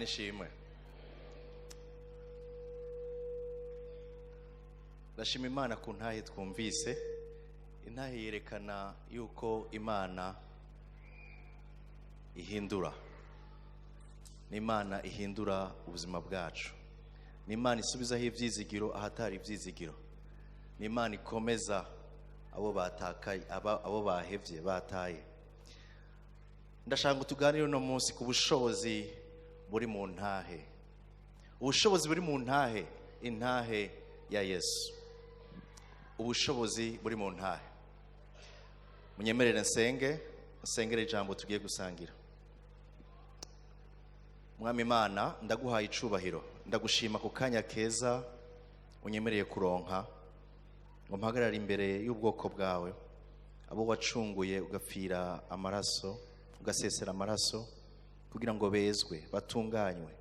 Imana ishimwe. Ndashima Imana ku ntahe twumvise. Intahe yerekana yuko Imana ihindura. Ni Imana ihindura ubuzima bwacu. Ni Imana isubizaho ibyizigiro ahatari ibyizigiro. Ni Imana ikomeza abo batakaye, abo bahevye bataye. Ndashaka ngo tuganire uno munsi ku bushobozi buri mu ntahe. Ubushobozi buri mu ntahe, intahe ya Yesu. Ubushobozi buri mu ntahe. Munyemerere nsenge, nsengere ijambo tugiye gusangira. Mwami Imana, ndaguhaye icubahiro, ndagushima ku kanya keza unyemereye kuronka ngo mpagarare imbere y'ubwoko bwawe, abo wacunguye ugapfira amaraso, ugasesera amaraso kugira ngo bezwe, batunganywe.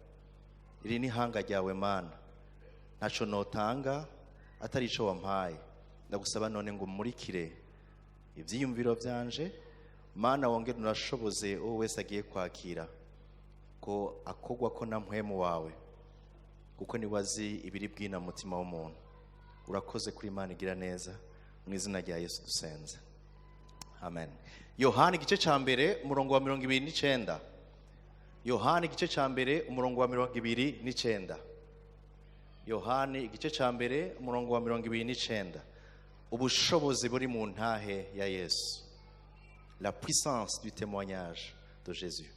Iri ni ihanga ryawe Mana, ntaco notanga atari ico wampaye. Ndagusaba none ngo umurikire ivyiyumviro vyanje Mana, wongere unashoboze uwo wese agiye kwakira ko akogwa ko na mpwemu wawe, kuko niwe azi ibiri bwina mu mutima w'umuntu. Urakoze kuri Imana igira neza, mu izina rya Yesu dusenze, amen. Yohana igice ca mbere umurongo wa 29. Yohana igice ca mbere umurongo wa 29. Yohana igice ca mbere umurongo wa 29. Ubushobozi buri mu ntahe ya Yesu. La puissance du témoignage de Jésus.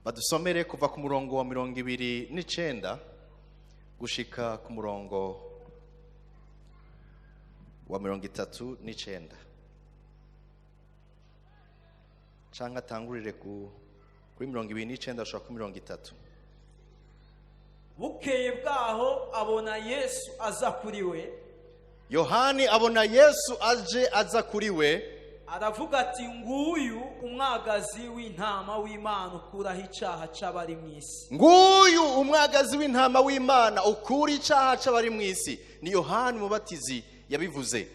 Badusomere kuva ku murongo wa 29 gushika ku murongo wa 39. Canke atangurire kuri 29 ashaka ku 30. Bukeye bwaho abona Yesu aza kuri we. Yohani abona Yesu aje aza kuri we, aravuga ati: nguyu umwagazi w'intama w'Imana ukuraho icaha c'abari mu isi. Nguyu umwagazi w'intama w'Imana ukura icaha c'abari mu isi. Ni Yohani Umubatizi yabivuze.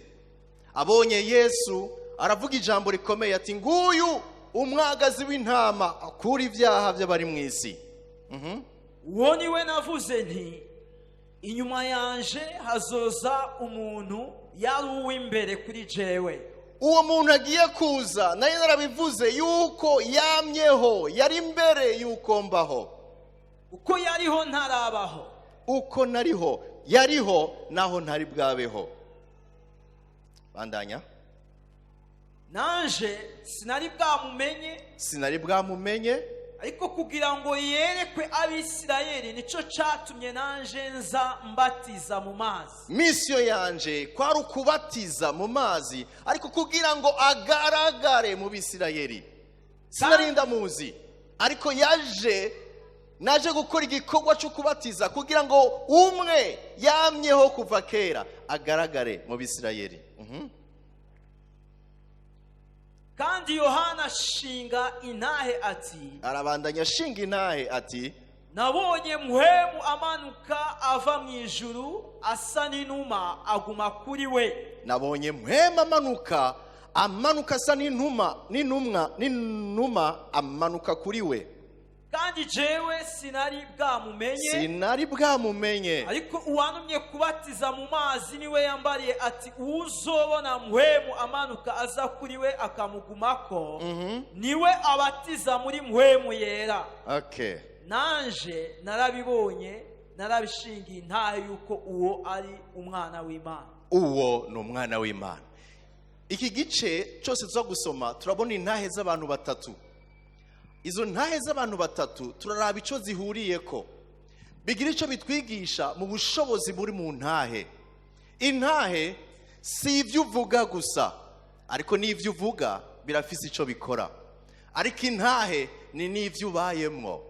Abonye Yesu aravuga ijambo rikomeye ati: nguyu umwagazi w'intama akura ibyaha by'abari mu isi. Uwo ni we navuze nti: inyuma yanje hazoza umuntu yari uw'imbere kuri jewe. Uwo muntu agiye kuza, nayo narabivuze yuko yamyeho, yari mbere yuko mbaho. Uko yariho ntarabaho. Uko nariho yariho, naho ntari bwabeho. Bandanya. Nanje sinari bwamumenye. Sinari bwamumenye. Ariko kugira ngo yerekwe Abisirayeli, nico catumye nanje nza mbatiza mu mazi. Mission yanje kwari ukubatiza mu mazi, ariko kugira ngo agaragare mu Bisirayeli. Sinari ndamuzi, ariko yaje, naje gukora igikorwa cyo kubatiza kugira ngo umwe yamyeho kuva kera agaragare mu Bisirayeli. Kandi Yohana ashinga intahe ati: Arabandanya ashinga intahe ati: nabonye Mpwemu amanuka ava mu ijuru asa n'inuma, aguma kuri we. Nabonye Mpwemu amanuka asa n'inuma, n'intumwa, n'inuma, amanuka kuri we. Kandi jewe sinari bwamumenye. Sinari bwamumenye. Ariko uwantumye kubatiza mu mazi niwe yambariye ati: uzobona Mpwemu amanuka aza kuri we akamugumako, niwe abatiza muri Mpwemu Yera. Nanje narabibonye, narabishingiye intahe yuko uwo ari umwana w'Imana. Uwo ni umwana w'Imana. Iki gice cyose tuza gusoma, turabona intahe z'abantu batatu. Izo ntahe z'abantu batatu turaraba ico zihuriyeko, bigira ico bitwigisha mu bushobozi buri mu ntahe. Intahe si ivyo uvuga gusa, ariko n'ivyo uvuga birafise ico bikora. Ariko intahe ni n'ivyo ubayemwo,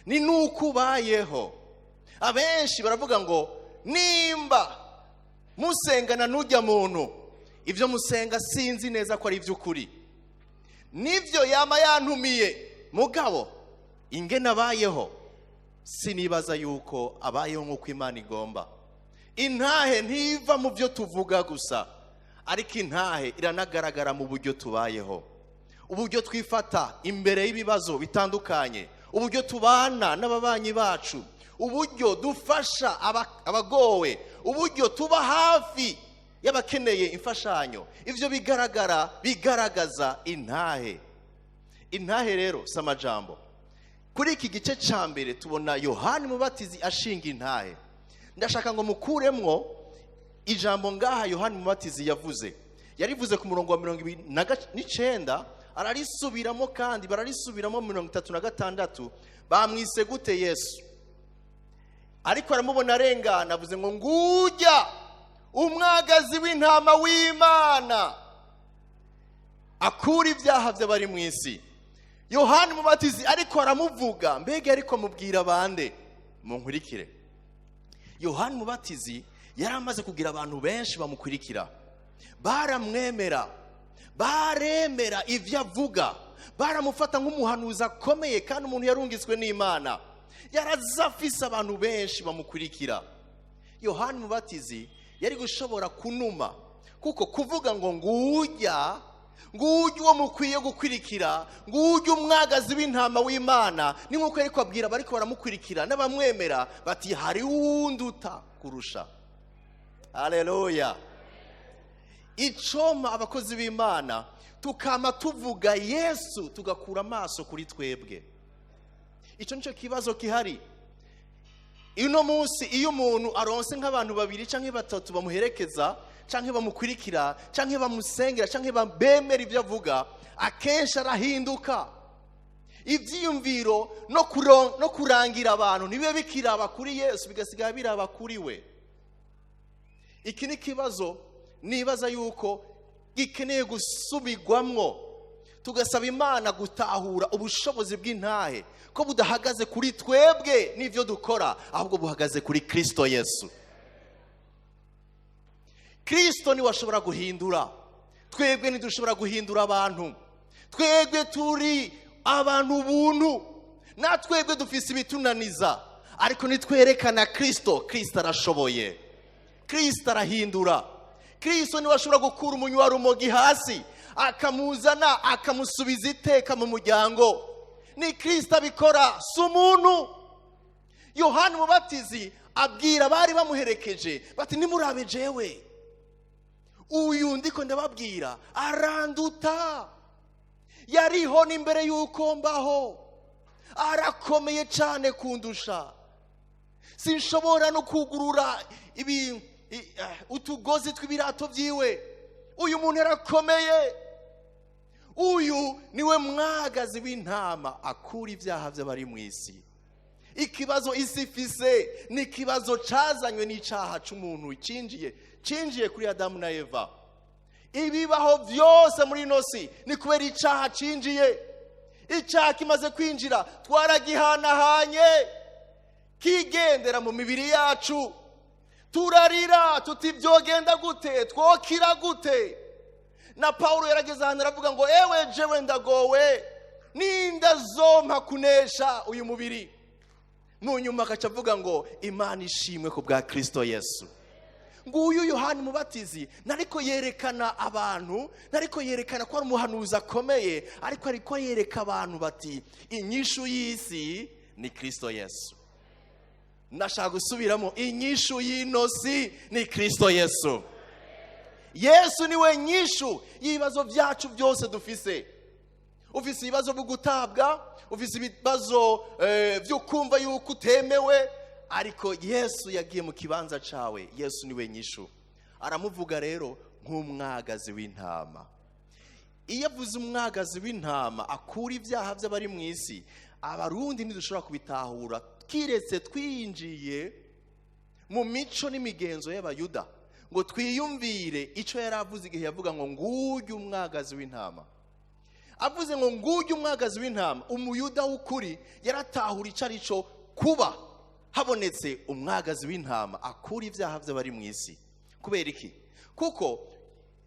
ni nuko ubayeho. Abenshi baravuga ngo nimba musengana n'ujya muntu, ivyo musenga sinzi neza ko ari ivy'ukuri, nivyo yama yantumiye, mugabo ingene abayeho sinibaza yuko abayeho nk'uko Imana igomba. Intahe ntiva mu byo tuvuga gusa, ariko intahe iranagaragara mu buryo tubayeho. Uburyo twifata imbere y'ibibazo bitandukanye, uburyo tubana n'ababanyi bacu, uburyo dufasha abagowe, uburyo tuba hafi y'abakeneye imfashanyo, ivyo bigaragara, bigaragaza intahe. Intahe rero si amajambo. Kuri iki gice cya mbere tubona Yohani Mubatizi ashinga intahe. Ndashaka ngo mukuremwo ijambo ngaha Yohani Mubatizi yavuze. Yarivuze ku murongo wa 29, ararisubiramo kandi bararisubiramo 36. Bamwise gute Yesu? Ariko aramubona arengana, avuze ngo ngujya umwagazi w'intama w'Imana akura ibyaha by'abari mu isi. Yohani Mubatizi ariko aramuvuga, mbega ariko amubwira bande? Munkurikire. Yohani Mubatizi yari amaze kugira abantu benshi bamukurikira, baramwemera, baremera ibyo avuga, baramufata nk'umuhanuzi akomeye kandi umuntu yarungitswe n'Imana. Yaraza afise abantu benshi bamukurikira. Yohani Mubatizi yari gushobora kunuma, kuko kuvuga ngo ngujya ngujya uwo mukwiye gukurikira, ngujya umwagazi w'intama w'Imana, ni nk'uko yari kubabwira abariko baramukurikira n'abamwemera bati hari uwunduta kurusha. Haleluya. Icoma abakozi b'Imana tukama tuvuga Yesu, tugakura amaso kuri twebwe. Ico nico kibazo kihari ino munsi. Iyo umuntu aronse nk'abantu babiri canke batatu bamuherekeza canke bamukurikira canke bamusengera canke bemera ibyo avuga, akenshi arahinduka. Ivyiyumviro no kurangira abantu ntibibe bikiraba kuri Yesu, bigasigara biraba kuri we. Iki ni kibazo nibaza yuko gikeneye gusubirwamwo, tugasaba Imana gutahura ubushobozi bw'intahe ko budahagaze kuri twebwe n'ivyo dukora, ahubwo buhagaze kuri Kristo Yesu. Kristo niwe ashobora guhindura. Twebwe ntidushobora guhindura abantu. Twebwe turi abantu ubuntu, na twebwe dufise ibitunaniza, ariko nitwerekana Kristo, Kristo arashoboye, Kristo arahindura. Kristo niwe ashobora gukura umunywa wa rumogi hasi, akamuzana, akamusubiza iteka mu muryango. Ni Kristo abikora, si umuntu. Yohani Umubatizi abwira abari bamuherekeje bati nimurabe jewe, uyu ndiko ndababwira aranduta, yariho n'imbere y'uko mbaho, arakomeye cyane kundusha, sinshobora no kugurura utugozi tw'ibirato byiwe. Uyu muntu arakomeye, uyu niwe mwagazi w'intama akura ibyaha by'abari mu isi. Ikibazo isi ifise ni ikibazo cazanywe n'icaha c'umuntu cinjiye kuri Adamu na Eva. Ibibaho vyose muri ino si ni kubera icaha cinjiye. Icaha kimaze kwinjira twaragihanahanye, kigendera mu mibiri yacu, turarira tuti vyogenda gute, twokira gute. Na Paulo yarageze ahantu aravuga ngo ewe jewe ndagowe, ninda zompa kunesha uyu mubiri. Mu nyuma agaca avuga ngo Imana ishimwe ku bwa Kristo Yesu. Nguyu Yohani Mubatizi nariko yerekana abantu, nariko yerekana ko ari umuhanuzi akomeye, ariko ariko yereka abantu bati inyishu y'isi ni Kristo Yesu. Ndashaka gusubiramo, inyishu y'ino si ni Kristo Yesu. Yesu niwe nyishu y'ibibazo byacu byose dufise. Ufise ibibazo byo gutabwa, ufise ibibazo byo kumva yuko utemewe, ariko Yesu yagiye mu kibanza cawe. Yesu niwe nyishu. Aramuvuga rero nk'umwagazi w'intama. Iyo avuze umwagazi w'intama akura ibyaha by'abari mu isi, abarundi ntidushobora kubitahura kiretse twinjiye mu mico n'imigenzo y'abayuda ngo twiyumvire ico yari avuze igihe yavuga ngo ngujye umwagazi w'intama. Avuze ngo ngujye umwagazi w'intama, umuyuda w'ukuri yaratahura ico ari cyo kuba habonetse umwagazi w'intama akura ibyaha by'abari mu isi. Kubera iki? Kuko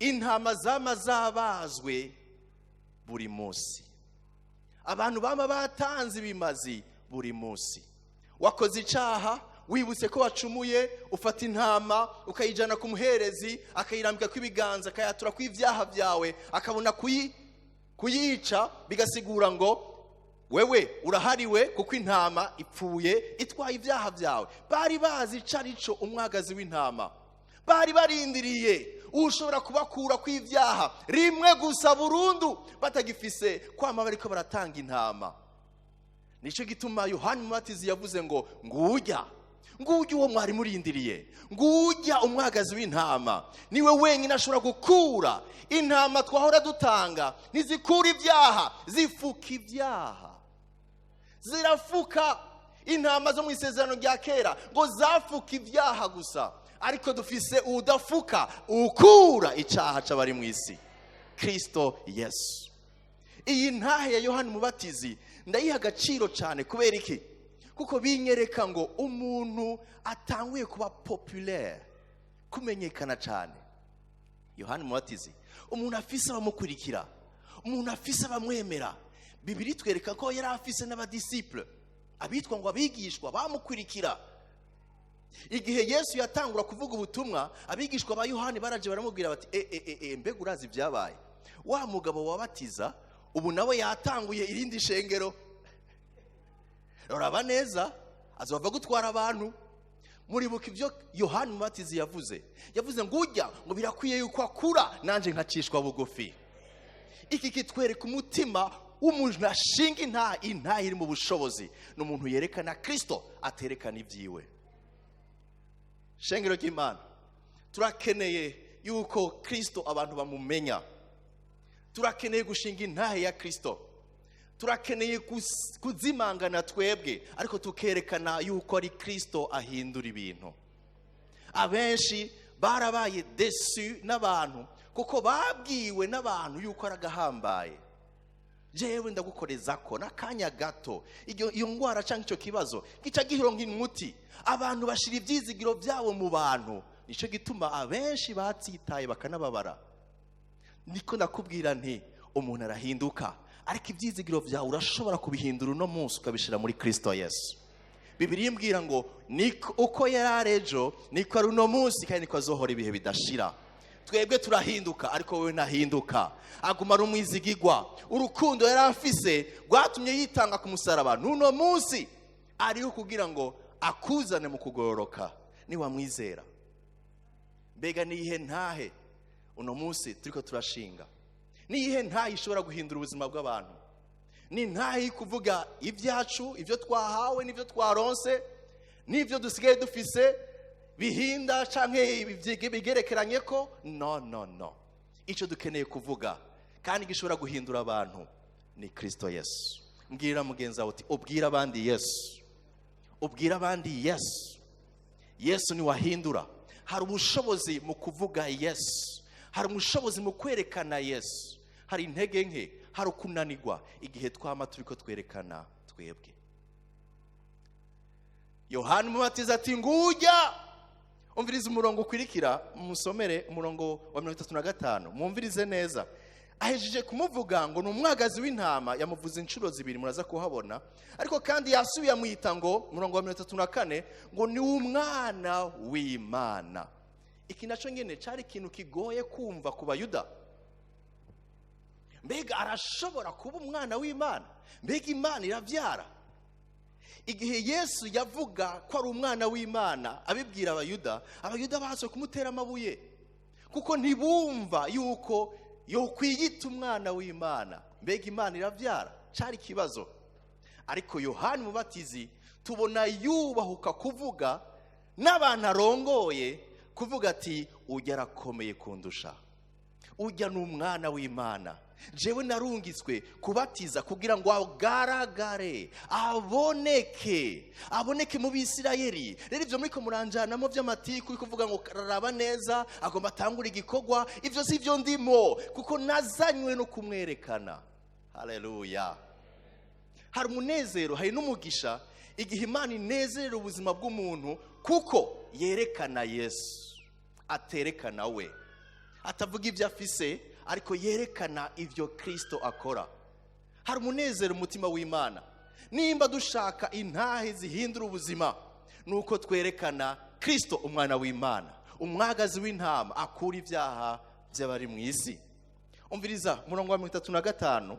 intama zama zabazwe buri munsi, abantu bama batanze ibimazi buri munsi. Wakoze icaha, wibutse ko wacumuye, ufata intama ukayijana ku muherezi, akayirambika kw'ibiganza, akayatura kw'ibyaha byawe, akabona Kuyica bigasigura ngo wewe urahariwe, kuko intama ipfuye itwaye ibyaha byawe. Bari bazi ico arico umwagazi w'intama, bari barindiriye ushobora kubakura kw'ibyaha rimwe gusa burundu, batagifise kwama bariko baratanga intama. Nicyo gituma Yohani Mubatizi yavuze ngo ngujya, ngujya uwo mwari murindiriye, ngujya umwagazi w'intama, niwe wenyine ashobora gukura intama twahora dutanga. Ntizikura ibyaha, zifuka ibyaha, zirafuka. Intama zo mu isezerano rya kera ngo zafuka ibyaha gusa, ariko dufise udafuka, ukura icyaha c'abari mu isi, Kristo Yesu. Iyi ntahe ya Yohani Mubatizi ndayiha agaciro cyane. Kubera iki? Kuko binyereka ngo umuntu atanguye kuba populaire, kumenyekana cyane, Yohani Mubatizi, umuntu afise abamukurikira, umuntu afise abamwemera. Bibiri twereka ko yari afise n'abadisciple, abitwa ngo abigishwa bamukurikira. Igihe Yesu yatangura kuvuga ubutumwa, abigishwa ba Yohani baraje baramubwira bati: "E, e, e, e, mbega urazi ibyabaye? Wa mugabo wabatiza ubu nawe yatanguye irindi shengero. Ruraba neza, azova gutwara abantu." Muribuka ibyo Yohani Mubatizi yavuze? Yavuze ngo ujya ngo birakwiye yuko akura, nanjye nkacishwa bugufi. Iki kitwereka umutima w'umuntu ashinga intahe. Intahe iri mu bushobozi ni umuntu yerekana Kirisito, aterekana ibyiwe. Shengero ry'Imana, turakeneye yuko Kirisito abantu bamumenya. Turakeneye gushinga intahe ya Kirisito. Turakeneye kuzimangana twebwe, ariko tukerekana yuko ari Kirisito ahindura ibintu. Abenshi barabaye déçus n'abantu, kuko babwiwe n'abantu yuko ari agahambaye. Jewe ndagukoreza ko n'akanya gato iyo ndwara cyangwa icyo kibazo gica gihironka umuti. Abantu bashira ibyizigiro byabo mu bantu, nicyo gituma abenshi batsitaye bakanababara. Niko ndakubwira nti umuntu arahinduka, ariko ibyizigiro byawe urashobora kubihindura uno munsi, ukabishyira muri Kirisito Yesu. Bibiliya imbwira ngo niko uko yari ari ejo, niko ari uno munsi, kandi niko azohora ibihe bidashira. Twebwe turahinduka, ariko wowe ntahinduka, aguma ari umwizigigwa. Urukundo yari afise rwatumye yitanga ku musaraba, n'uno munsi ariho kugira ngo akuzane mu kugororoka niwamwizera. Mbega niyihe ntahe uno munsi turiko turashinga? Niyihe ntahe ishobora guhindura ubuzima bw'abantu? Ni ntahe yo kuvuga ibyacu, ibyo twahawe n'ibyo twaronse n'ibyo dusigaye dufise bihinda canke bigerekeranye ko? No, no, no. Icyo dukeneye kuvuga kandi gishobora guhindura abantu ni Kristo Yesu. Mbwira mugenzi wawe uti: "Ubwira abandi Yesu, ubwira abandi Yesu." Yesu ni wahindura. Hari ubushobozi mu kuvuga Yesu, hari ubushobozi mu kwerekana Yesu. Hari intege nke, hari ukunanirwa igihe twama turi ko twerekana twebwe. Yohani Umubatiza ati: "Ngujya." Umvirize umurongo ukurikira, musomere umurongo wa 35, mwumvirize neza. Ahejeje kumuvuga ngo ni umwagazi w'intama, yamuvuze inshuro zibiri, muraza kuhabona. Ariko kandi yasubiye amwita ngo, umurongo wa 34, ngo ni umwana w'Imana. Iki nacyo nyine cyari ikintu kigoye kumva ku Bayuda. Mbega arashobora kuba umwana w'Imana? Mbega Imana irabyara? Igihe Yesu yavuga ko ari umwana w'Imana abibwira Abayuda, Abayuda baje kumutera amabuye, kuko ntibumva yuko yokwiyita umwana w'Imana. Mbega Imana irabyara? Cyari ikibazo. Ariko Yohani Mubatizi tubona yubahuka kuvuga n'abantu arongoye, kuvuga ati: "Ujya arakomeye kundusha, ujya ni umwana w'Imana. Jewe narungitswe kubatiza kugira ngo agaragare, aboneke, aboneke mu Bisirayeli. Rero ibyo muriko muranjanamo by'amatiku, uri kuvuga ngo raraba neza, agomba atangure igikorwa, ibyo si byo ndimo, kuko nazanywe no kumwerekana." Haleluya! Hari umunezero, hari n'umugisha igihe Imana inezerera ubuzima bw'umuntu, kuko yerekana Yesu, aterekana we, atavuga ibyo afise, ariko yerekana ibyo Kristo akora. Hari umunezero umutima w'Imana. Nimba dushaka intahe zihindura ubuzima, nuko twerekana Kristo umwana w'Imana, umwagazi w'intama akura ibyaha by'abari mu isi. Umviriza umurongo wa 35,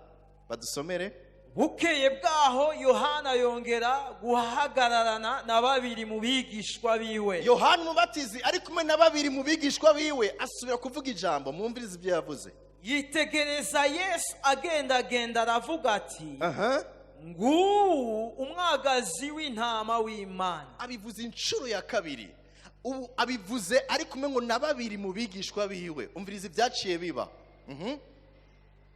badusomere. Bukeye bwaho, Yohana yongera guhagararana na babiri mu bigishwa biwe. Yohana Umubatizi ari kumwe na babiri mu bigishwa biwe, asubira kuvuga ijambo. Mwumvirize ibyo yavuze. Yitegereza Yesu agendagenda, aravuga ati: "Nguwu umwagazi w'intama w'Imana." Abivuze inshuro ya kabiri. Ubu abivuze ari kumwe ngo na babiri mu bigishwa biwe. Umviriza ibyaciye biba.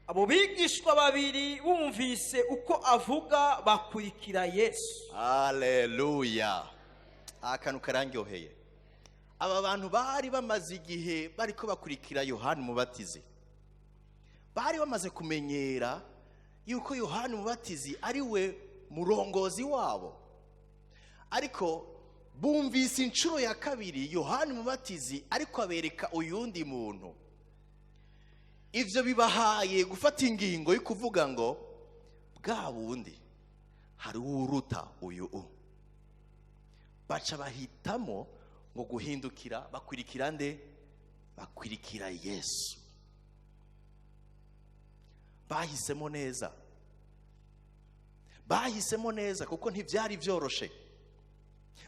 Abo bigishwa babiri bumvise uko avuga, bakurikira Yesu. Haleluya! Akantu karangyoheye. Aba bantu bari bamaze igihe bariko bakurikira Yohani Umubatizi, bari bamaze kumenyera yuko Yohani Umubatizi ari we murongozi wabo, ariko bumvise inshuro ya kabiri Yohani Umubatizi ariko abereka uyundi muntu. Ivyo bibahaye gufata ingingo yo kuvuga ngo: "Bwa bundi hari uwuruta uyu." U baca bahitamo ngo guhindukira, bakurikira nde? Bakurikira Yesu. Bahisemo neza, bahisemo neza, kuko ntibyari byoroshe.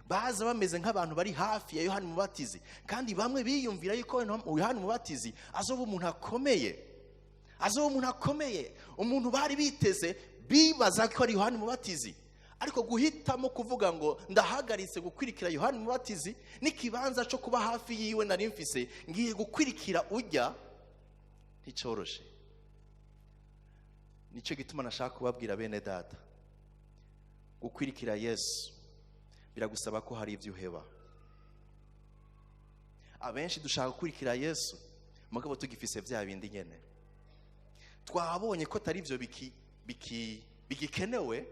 Baza bameze nk'abantu bari hafi ya Yohani Mubatizi, kandi bamwe biyumvira yuko Yohani Mubatizi azoba umuntu akomeye, azoba umuntu akomeye. Umuntu bari biteze, bibaza ko ari Yohani Mubatizi, ariko guhitamo kuvuga ngo: "Ndahagaritse gukurikira Yohani Mubatizi n'ikibanza cyo kuba hafi yiwe nari mfise, ngiye gukurikira ujya", nticyoroshe. Nicyo gituma nashaka kubabwira, bene data, gukurikira Yesu biragusaba ko hari ibyo uheba. Abenshi dushaka gukurikira Yesu, mugabo tugifise bya bindi nyene. Twabonye ko atari byo bigikenewe,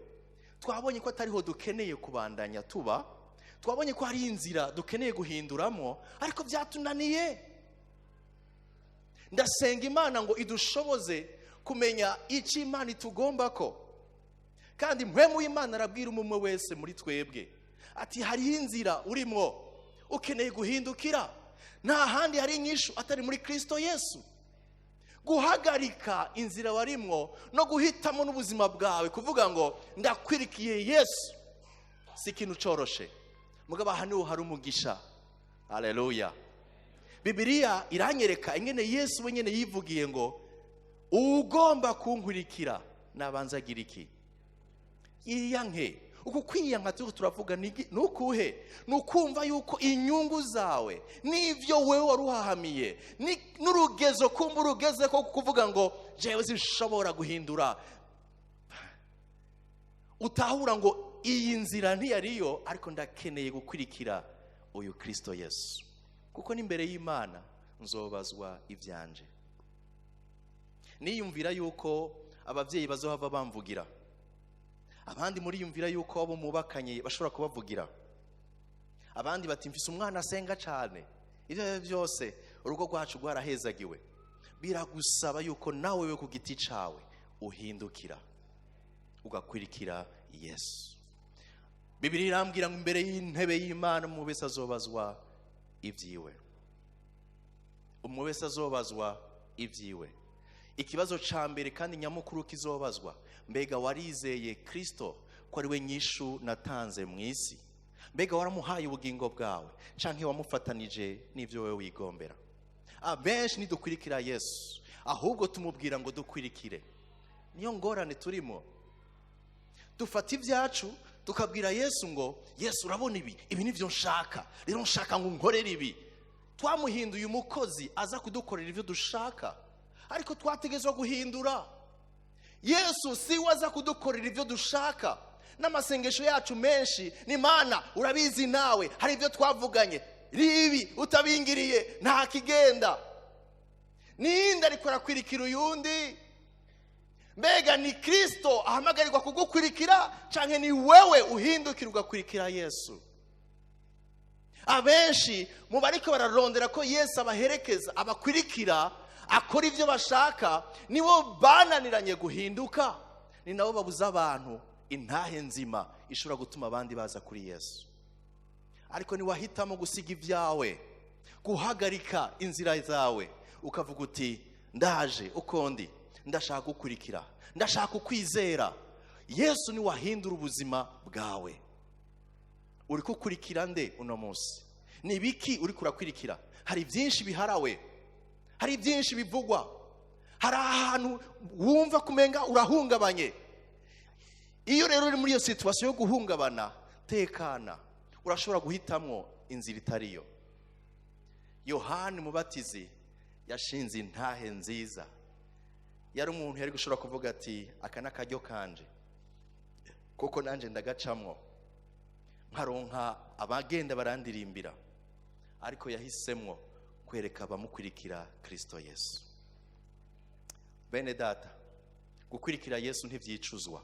twabonye ko atariho dukeneye kubandanya tuba, twabonye ko hari inzira dukeneye guhinduramo, ariko byatunaniye. Ndasenga Imana ngo idushoboze kumenya icyo Imana itugomba ko, kandi Mpwemu w'Imana arabwira umwe wese muri twebwe ati: "Hariho inzira urimo ukeneye guhindukira. Nta handi hari inyishu atari muri Kirisito Yesu." Guhagarika inzira warimwo no guhitamo n'ubuzima bwawe kuvuga ngo: "Ndakwirikiye Yesu", si ikintu coroshe, mugabo aha niho hari umugisha. Haleluya! Bibiliya iranyereka ingene Yesu wenyine yivugiye ngo: "Ugomba kunkurikira nabanza agira iki? Yiyanke." Uku kwiyanka turiko turavuga ni ukuhe? Ni ukumva yuko inyungu zawe n'ibyo wewe wari uhahamiye n'urugezo kumva urugeze ko kuvuga ngo: "Jewe sinshobora guhindura." Utahura ngo iyi nzira ntiyariyo, ariko ndakeneye gukurikira uyu Kristo Yesu, kuko n'imbere y'Imana nzobazwa ibyanje. Niyumvira yuko ababyeyi bazohava bamvugira, abandi muriyumvira yuko abo mubakanye bashobora kubavugira, abandi bati: "Mfise umwana asenga cyane, ibyo ari byo byose urugo rwacu rwarahezagiwe." Biragusaba yuko nawe we ku giti cawe uhindukira ugakurikira Yesu. Bibiliya irambwira ngo imbere y'intebe y'Imana umuntu wese azobazwa ibyiwe, umuntu wese azobazwa ibyiwe. Ikibazo ca mbere kandi nyamukuru kizobazwa: mbega warizeye Kristo ko ari we nyishu natanze mu isi? Mbega waramuhaye ubugingo bwawe, canke wamufatanije n'ibyo wowe wigombera? Abenshi ntidukurikira Yesu, ahubwo tumubwira ngo dukurikire. Niyo ngorane turimo. Dufata ibyacu tukabwira Yesu ngo: "Yesu, urabona ibi, ibi nibyo nshaka, rero nshaka ngo unkorere ibi." Twamuhinduye umukozi aza kudukorera ibyo dushaka, ariko twategetswe guhindura. Yesu si we aza kudukorera ibyo dushaka. N'amasengesho yacu menshi ni: "Mana, urabizi nawe, hari ibyo twavuganye, ribi utabingiriye nta kigenda." Ninde ariko arakwirikira uyundi? Mbega ni Kirisito ahamagarirwa kugukurikira, cyangwa ni wewe uhindukira ugakurikira Yesu? Abenshi mu bariko bararondera ko Yesu abaherekeza, abakurikira, akora ibyo bashaka, nibo bananiranye guhinduka, ni nabo babuza abantu intahe nzima ishobora gutuma abandi baza kuri Yesu. Ariko niwahitamo gusiga ibyawe, guhagarika inzira zawe, ukavuga uti Ndaje uko ndi, ndashaka gukurikira, ndashaka kukwizera. Yesu ni wahindura ubuzima bwawe. Uri kukurikira nde uno munsi? Ni ibiki uri kurakwirikira? Hari byinshi biharawe, hari byinshi bivugwa, hari ahantu wumva kumenga urahungabanye. Iyo rero uri muri iyo situation yo guhungabana, tekana, urashobora guhitamwo inzira itariyo. Yohani Mubatizi yashinze intahe nziza. Yari umuntu yari gushobora kuvuga ati aka ni akaryo kanje, kuko nanjye ndagacamwo nkaronka abagenda barandirimbira. Ariko yahisemwo kwereka abamukurikira Kristo Yesu. Bene data, gukurikira Yesu ntibyicuzwa,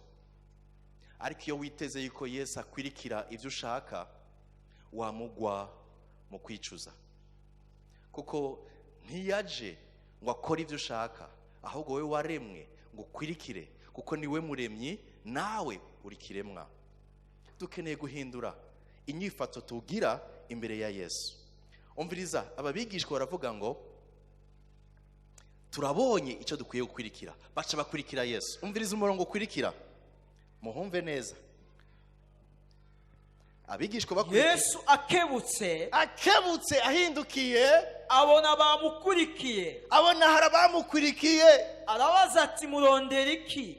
ariko iyo witeze yuko Yesu akwirikira ibyo ushaka, wamugwa mu kwicuza, kuko ntiyaje ngo akore ibyo ushaka, ahubwo wowe waremwe ngo ukwirikire, kuko niwe muremyi, nawe uri kiremwa. Dukeneye guhindura inyifato tugira imbere ya Yesu. Umviriza, ababigishwa baravuga ngo turabonye icyo dukwiye gukwirikira, baca bakurikira Yesu. Umviriza umurongo ukwirikira, muhumve neza. Abigishwa bakurikira Yesu akebutse, akebutse ahindukiye, abona bamukurikiye, abona hari abamukurikiye, arabaza ati murondera iki?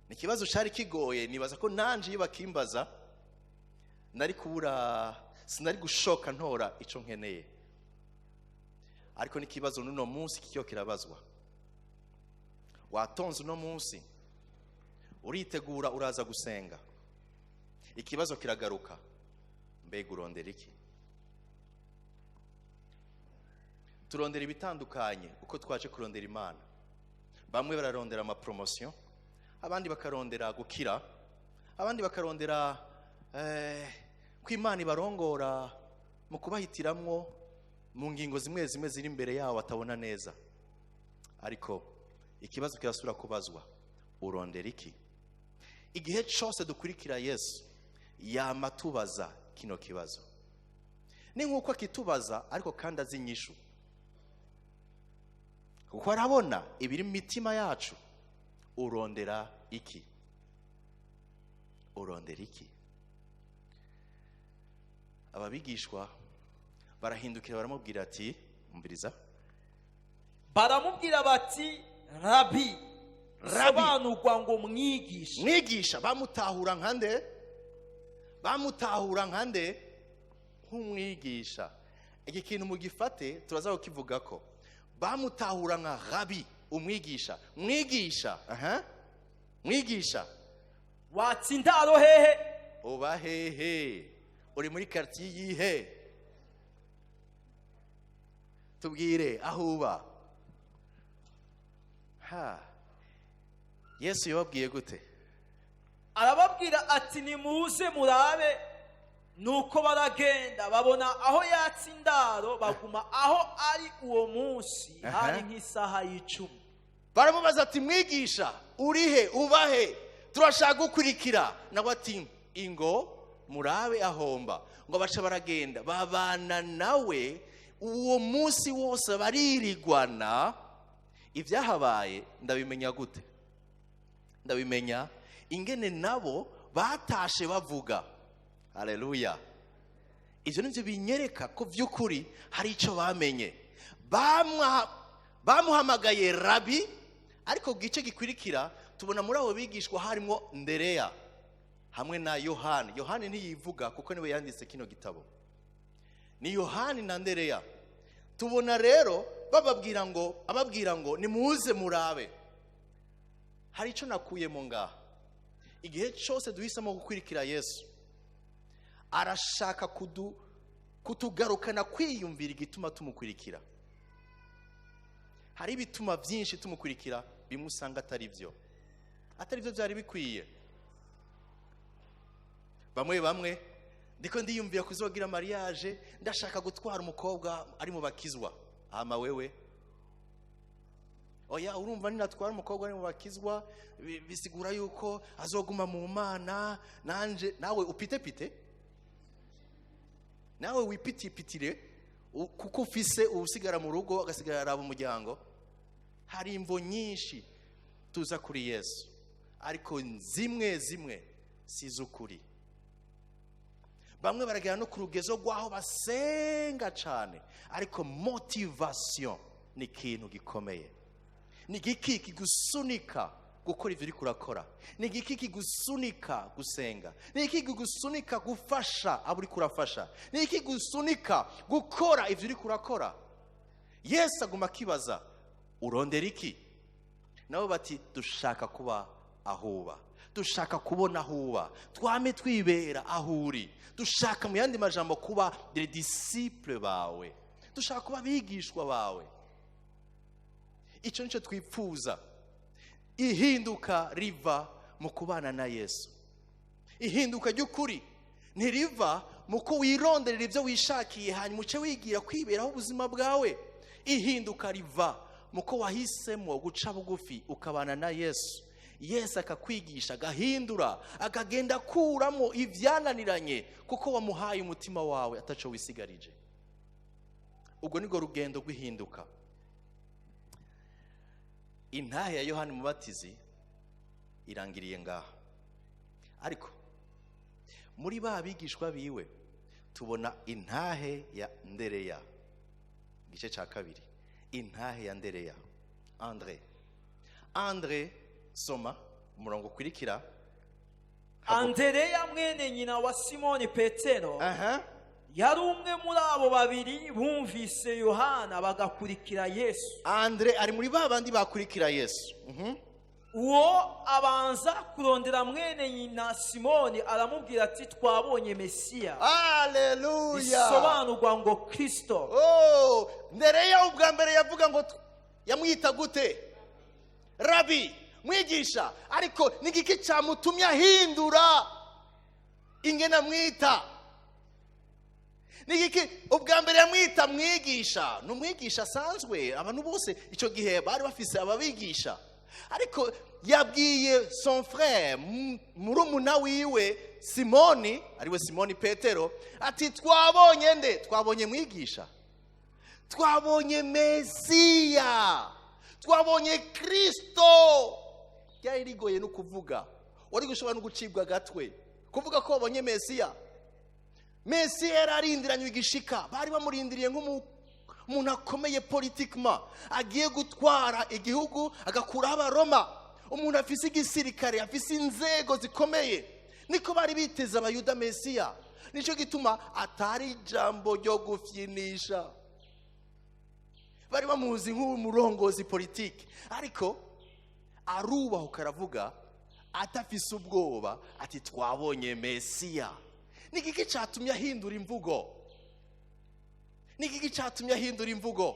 Ni ikibazo cyari kigoye. Nibaza ko nanje iyo bakimbaza nari kubura, sinari gushoka ntora icyo nkeneye. Ariko n'ikibazo n'uno munsi kikiyo kirabazwa. Watonze uno munsi, uritegura, uraza gusenga, ikibazo kiragaruka, mbega urondera iki? Turondera ibitandukanye uko twaje kurondera Imana. Bamwe bararondera amapromosiyo, abandi bakarondera gukira, abandi bakarondera ko Imana ibarongora mu kubahitiramwo mu ngingo zimwe zimwe ziri imbere yabo batabona neza. Ariko ikibazo kirasubira kubazwa, urondera iki? Igihe cyose dukurikira Yesu yama tubaza kino kibazo. Ni nk'uko akitubaza, ariko kandi azi inyishu, kuko arabona ibiri mu mitima yacu. Urondera iki? Urondera iki? Ababigishwa barahindukira baramubwira ati umviriza, baramubwira bati Rabi, Rabi. Sobanurwa ngo mwigisha. Mwigisha. Bamutahura nka nde? Bamutahura nka nde? Nk'umwigisha. Iki kintu mugifate, turaza kukivuga ko bamutahura nka rabi, umwigisha. Mwigisha, aha, mwigisha, watsa indaro hehe? Uba hehe? Uri muri quartier yihe? Tubwire aho uba. Ha, Yesu yababwiye gute? Arababwira ati nimuze murabe. Nuko baragenda babona aho yatsa indaro, baguma aho ari uwo munsi. Hari nk'isaha y'icumi. Baramubaza ati mwigisha, urihe? Ubahe? Turashaka gukurikira. Nawe ati ingo murabe ahomba. Ngo baca baragenda babana nawe uwo munsi wose, baririgwana. Ibyahabaye ndabimenya gute? Ndabimenya ingene nabo batashe bavuga haleluya. Ibyo nibyo binyereka ko by'ukuri hari icyo bamenye. Bamuhamagaye rabi, ariko gice gikurikira tubona muri abo bigishwa harimo Ndereya hamwe na Yohani. Yohani ntiyivuga kuko niwe yanditse kino gitabo, ni Yohani na Ndereya. Tubona rero bababwira ngo, ababwira ngo nimuze murabe. Hari icyo nakuyemo ngaha. Igihe cyose duhisemo gukurikira Yesu, arashaka kutugarukana kwiyumvira igituma tumukurikira. Hari ibituma byinshi tumukurikira, bimwe usanga atari byo, atari byo byari bikwiye. Bamwe bamwe ndiko ndiyumvira kuzogira mariage, ndashaka gutwara umukobwa ari mu bakizwa. Hama wewe oya, urumva ninatwara umukobwa ari mu bakizwa bisigura yuko azoguma mu Mana, nanje nawe upite pite, nawe wipitipitire Kuko ufise usigara mu rugo agasigara araba umuryango. Hari imvo nyinshi tuza kuri Yesu, ariko zimwe zimwe si z'ukuri. Bamwe baragera no ku rugezo rw'aho basenga cyane, ariko motivation ni ikintu gikomeye. Ni igiki kigusunika gukora ibyo uriko urakora? Ni igiki kigusunika gusenga? Ni igiki kigusunika gufasha abo uriko urafasha? Ni igiki kigusunika gukora ibyo uriko urakora? Yesu aguma akibaza, urondera iki? Nabo bati, dushaka kuba aho uba, dushaka kubona aho uba, twame twibera aho uri, dushaka mu yandi majambo kuba des disciples bawe, dushaka kuba abigishwa bawe. Icyo nicyo twipfuza. Ihinduka riva mu kubana na Yesu. Ihinduka ry'ukuri ntiriva mu ko wironderera ibyo wishakiye hanyuma uce wigira kwiberaho ubuzima bwawe. Ihinduka riva mu ko wahisemo guca bugufi ukabana na Yesu. Yesu akakwigisha, agahindura, akagenda akuramo ibyananiranye kuko wamuhaye umutima wawe ataco wisigarije. Ubwo nibwo rugendo rw'ihinduka. Intahe ya Yohani Mubatizi irangiriye ngaha, ariko muri ba bigishwa biwe tubona intahe ya Ndereya, igice cya kabiri. Intahe ya Ndereya, Andre. Andre, soma umurongo ukurikira. Andereya mwene nyina wa Simoni Petero yari umwe muri abo babiri bumvise Yohana bagakurikira Yesu. Andre ari muri ba bandi bakurikira Yesu. Uwo abanza kurondera mwene nyina Simoni, aramubwira ati: "Twabonye Mesiya." Haleluya! Bisobanurwa ngo Kristo. Oh, Ndereya ubwa mbere yavuga ngo yamwita gute? Rabi, mwigisha. Ariko ni igiki cyamutumye ahindura ingene amwita? Ni igiki? Ubwa mbere yamwita mwigisha, ni umwigisha asanzwe, abantu bose icyo gihe bari bafise ababigisha. Ariko yabwiye son frère, murumuna wiwe Simoni, ariwe Simoni Petero, ati: "Twabonye nde? Twabonye mwigisha, twabonye Mesiya, twabonye Kristo." Ryari rigoye no kuvuga, wari gushobora no gucibwa agatwe kuvuga ko wabonye Mesiya. Mesiya yari arindiranywe igishika, bari bamurindiriye nk'umuntu akomeye politiquement, agiye gutwara igihugu agakuraho Abaroma, umuntu afise igisirikare, afise inzego zikomeye. Niko bari biteze Abayuda Mesiya. Nicyo gituma atari ijambo ryo gufyinisha. Bari bamuzi nk'umurongozi politiki, ariko arubahuka aravuga atafise ubwoba ati: "Twabonye Mesiya." Ni igiki cyatumye ahindura imvugo? Ni igiki cyatumye ahindura imvugo?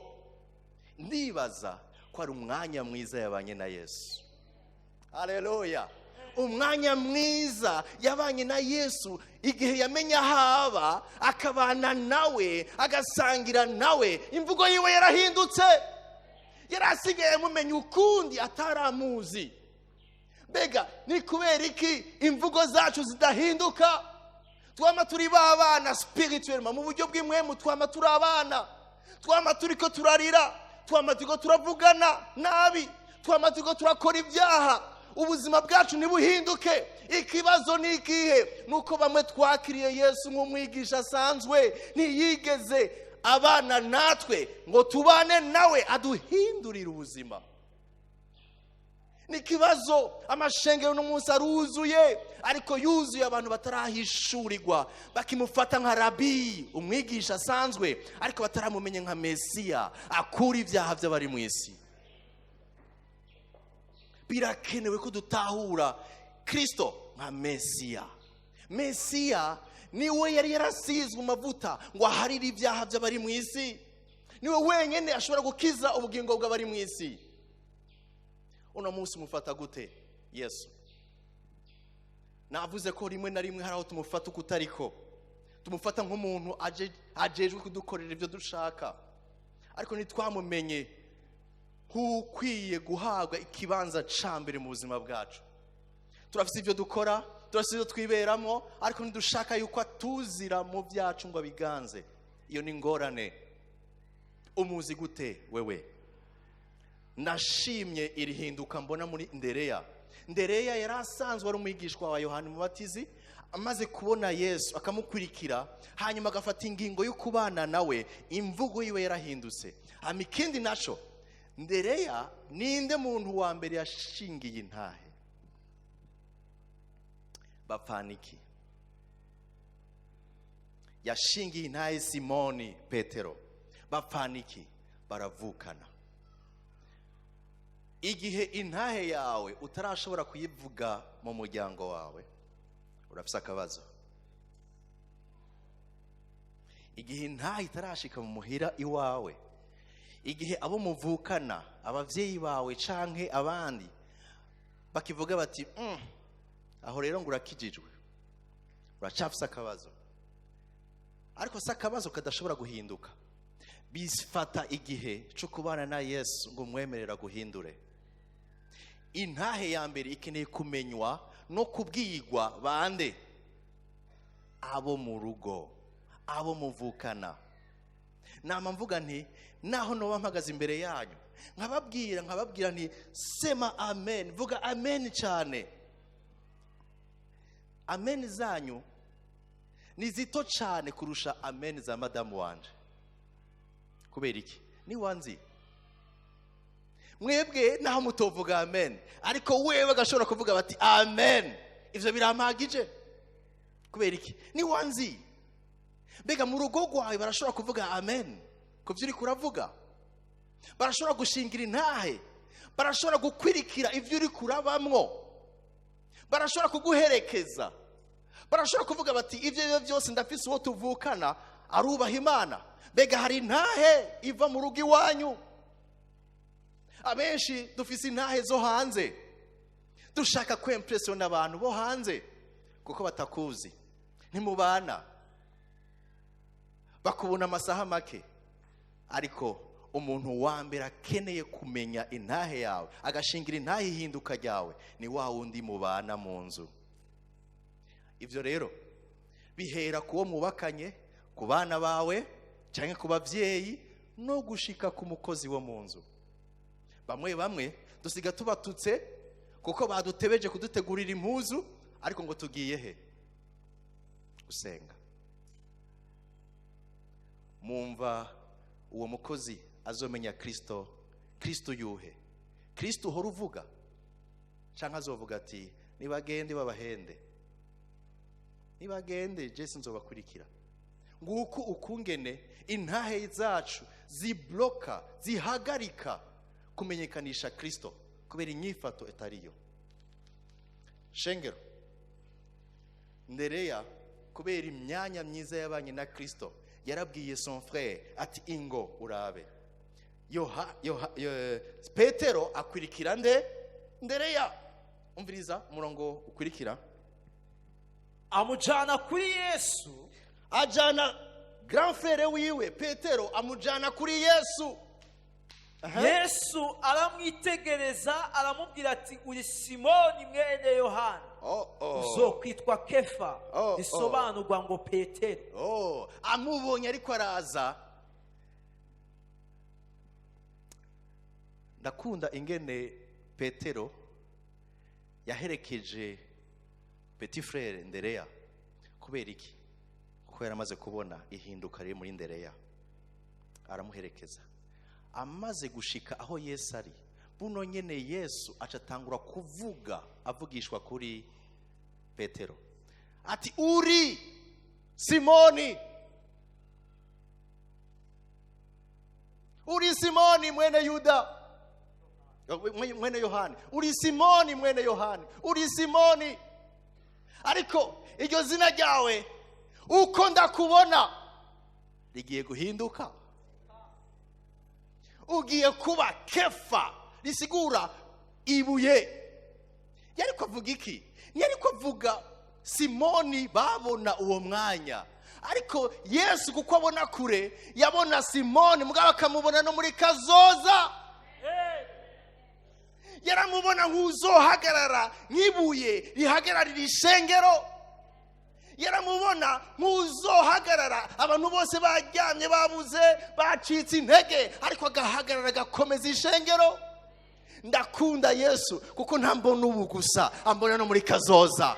Ndibaza ko ari umwanya mwiza yabanye na Yesu. Haleluya! Umwanya mwiza yabanye na Yesu, igihe yamenye aho aba, akabana nawe, agasangira nawe, imvugo yiwe yarahindutse. Yari asigaye amumenya ukundi ataramuzi. Mbega ni kubera iki imvugo zacu zidahinduka? Twama turi babana spirituellement, mu buryo bw'impwemu twama turi abana, twama turiko turarira, twama turiko turavugana nabi, twama turiko turakora ibyaha, ubuzima bwacu ntibuhinduke. Ikibazo ni ikihe? Nuko bamwe twakiriye Yesu nk'umwigisha asanzwe, ntiyigeze abana natwe ngo tubane nawe aduhindurire ubuzima. Ni ikibazo. Amashengero uno munsi aruzuye, ariko yuzuye abantu batarahishurirwa, bakimufata nka rabi, umwigisha asanzwe, ariko bataramumenye nka Mesiya akura ibyaha by'abari mu isi. Birakenewe ko dutahura Kristo nka Mesiya. Mesiya niwe yari yarasizwe amavuta ngo aharire ibyaha by'abari mu isi, niwe wenyine ashobora gukiza ubugingo bw'abari mu isi. Uno munsi mufata gute Yesu? Navuze ko rimwe na rimwe hari aho tumufata uko utariko, tumufata nk'umuntu ajejwe kudukorera ibyo dushaka, ariko ntitwamumenye nk'ukwiye guhabwa ikibanza ca mbere mu buzima bwacu. Turafise ibyo dukora, turafise ibyo twiberamo, ariko ntidushaka yuko atuzira mu byacu ngo abiganze. Iyo ni ingorane. Umuzi gute wewe? Nashimye iri hinduka mbona muri Ndereya. Ndereya yari asanzwe ari umwigishwa wa Yohani Mubatizi. Amaze kubona Yesu akamukurikira, hanyuma agafata ingingo yo kubana nawe, imvugo yiwe yarahindutse. Hama ikindi naco, Ndereya ninde muntu wa mbere yashingiye intahe? Bapfana iki? Yashingiye intahe Simoni Petero. Bapfana iki? Baravukana. Igihe intahe yawe utarashobora kuyivuga mu muryango wawe, urafise akabazo. Igihe intahe itarashika mu muhira iwawe, igihe abo muvukana, abavyeyi bawe canke abandi bakivuga bati aho rero ngo urakijijwe, uracafise akabazo. Ariko si akabazo kadashobora guhinduka. Bifata igihe cyo kubana na Yesu ngo umwemerera guhindure. Intahe ya mbere ikeneye kumenywa no kubwirwa bande? Abo mu rugo, abo muvukana. Nama mvuga nti naho noba mpagaze imbere yanyu nkababwira nti sema amen, vuga amen cyane. Amen zanyu ni zito cyane kurusha amen za madamu wanje. Kubera iki? Ni wanzi mwebwe naho mutovuga amen, ariko wewe agashobora kuvuga bati amen, ivyo birampagije. Kubera iki? Ni wanzi. Mbega mu rugo rwawe barashobora kuvuga amen ku byo uri kuravuga? Barashobora gushingira intahe, barashobora gukwirikira ivyo uri kurabamwo, barashobora kuguherekeza, barashobora kuvuga bati ivyo byo byose ndafise uwo tuvukana arubaha Imana. Mbega hari intahe iva mu rugo iwanyu? Abenshi dufise intahe zo hanze, dushaka kwempresiyona abantu bo hanze kuko batakuzi, ntimubana, bakubona amasaha make. Ariko umuntu wa mbere akeneye kumenya intahe yawe, agashingira intahe ihinduka ryawe, ni wa wundi mubana mu nzu. Ibyo rero bihera ku wo mubakanye, ku bana bawe cyangwa ku babyeyi, no gushika ku mukozi wo mu nzu. Bamwe bamwe dusiga tubatutse kuko badutebeje kudutegurira impuzu, ariko ngo tugiye he? Gusenga. Mumva uwo mukozi azomenya Kristo, Kristo yuhe? Kristo uhora uvuga? Canke azovuga ati nibagende babahende, nibagende Jesu nzobakurikira. Nguko ukungene intahe zacu zibloka, zihagarika kumenyekanisha Kristo kubera inyifato itariyo. Shengero, Ndereya kubera imyanya myiza yabanye na Kristo yarabwiye son frère ati ingo urabe. Petero akwirikira nde? Ndereya. Umviriza umurongo ukwirikira. Amujana kuri Yesu. Ajana grand frère wiwe Petero, amujana kuri Yesu. Yesu aramwitegereza aramubwira ati uri Simoni mwene Yohana, uzokwitwa Kefa, risobanurwa ngo Petero. Amubonye ariko araza. Ndakunda ingene Petero yaherekeje petit frère Ndereya. Kubera iki? Kuko yaramaze kubona ihinduka riri muri Ndereya, aramuherekeza. Amaze gushika aho Yesu ari, buno nyene Yesu acatangura kuvuga avugishwa kuri Petero ati uri Simoni, uri Simoni mwene Yuda, mwene Yohani, uri Simoni mwene Yohani, uri Simoni, ariko iryo zina ryawe uko ndakubona rigiye guhinduka, ugiye kuba Kefa, risigura ibuye. Yariko avuga iki? Yariko avuga Simoni babona uwo mwanya, ariko Yesu kuko abona kure yabona Simoni mugabo akamubona no muri kazoza. Yaramubona nk'uzohagarara nk'ibuye rihagararira ishengero. Yaramubona Arambona nk'uzohagarara abantu bose baryamye, babuze, bacitse intege, ariko agahagarara agakomeza ishengero. Ndakunda Yesu kuko ntambona ubu gusa, ambona no muri kazoza.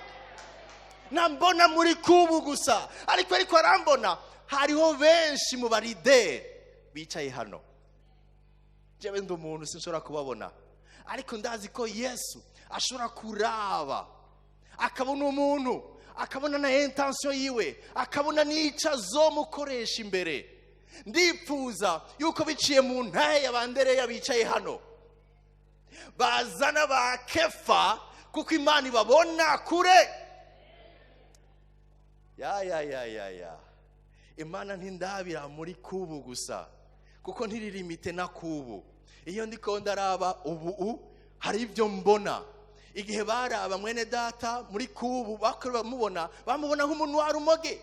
Ntambona muri kubu gusa, ariko arambona. Hariho benshi mu ba leader bicaye hano. Jewe ndi umuntu, sinshobora kubabona, ariko ndazi ko Yesu ashobora kuraba akabona umuntu, akabona na intention yiwe, akabona n'icyo azomukoresha imbere. Ndipfuza yuko biciye mu ntahe y'abandereya bicaye hano bazana ba Kefa, kuko Imana ibabona kure. Ya ya ya ya ya, Imana ntindabira muri kubu gusa, kuko ntiri limité na kubu. Iyo ndiko ndaraba ubu hari ibyo mbona. Igihe baraba mwene data muri kubu, bakora bamubona nk'umuntu wa rumoge,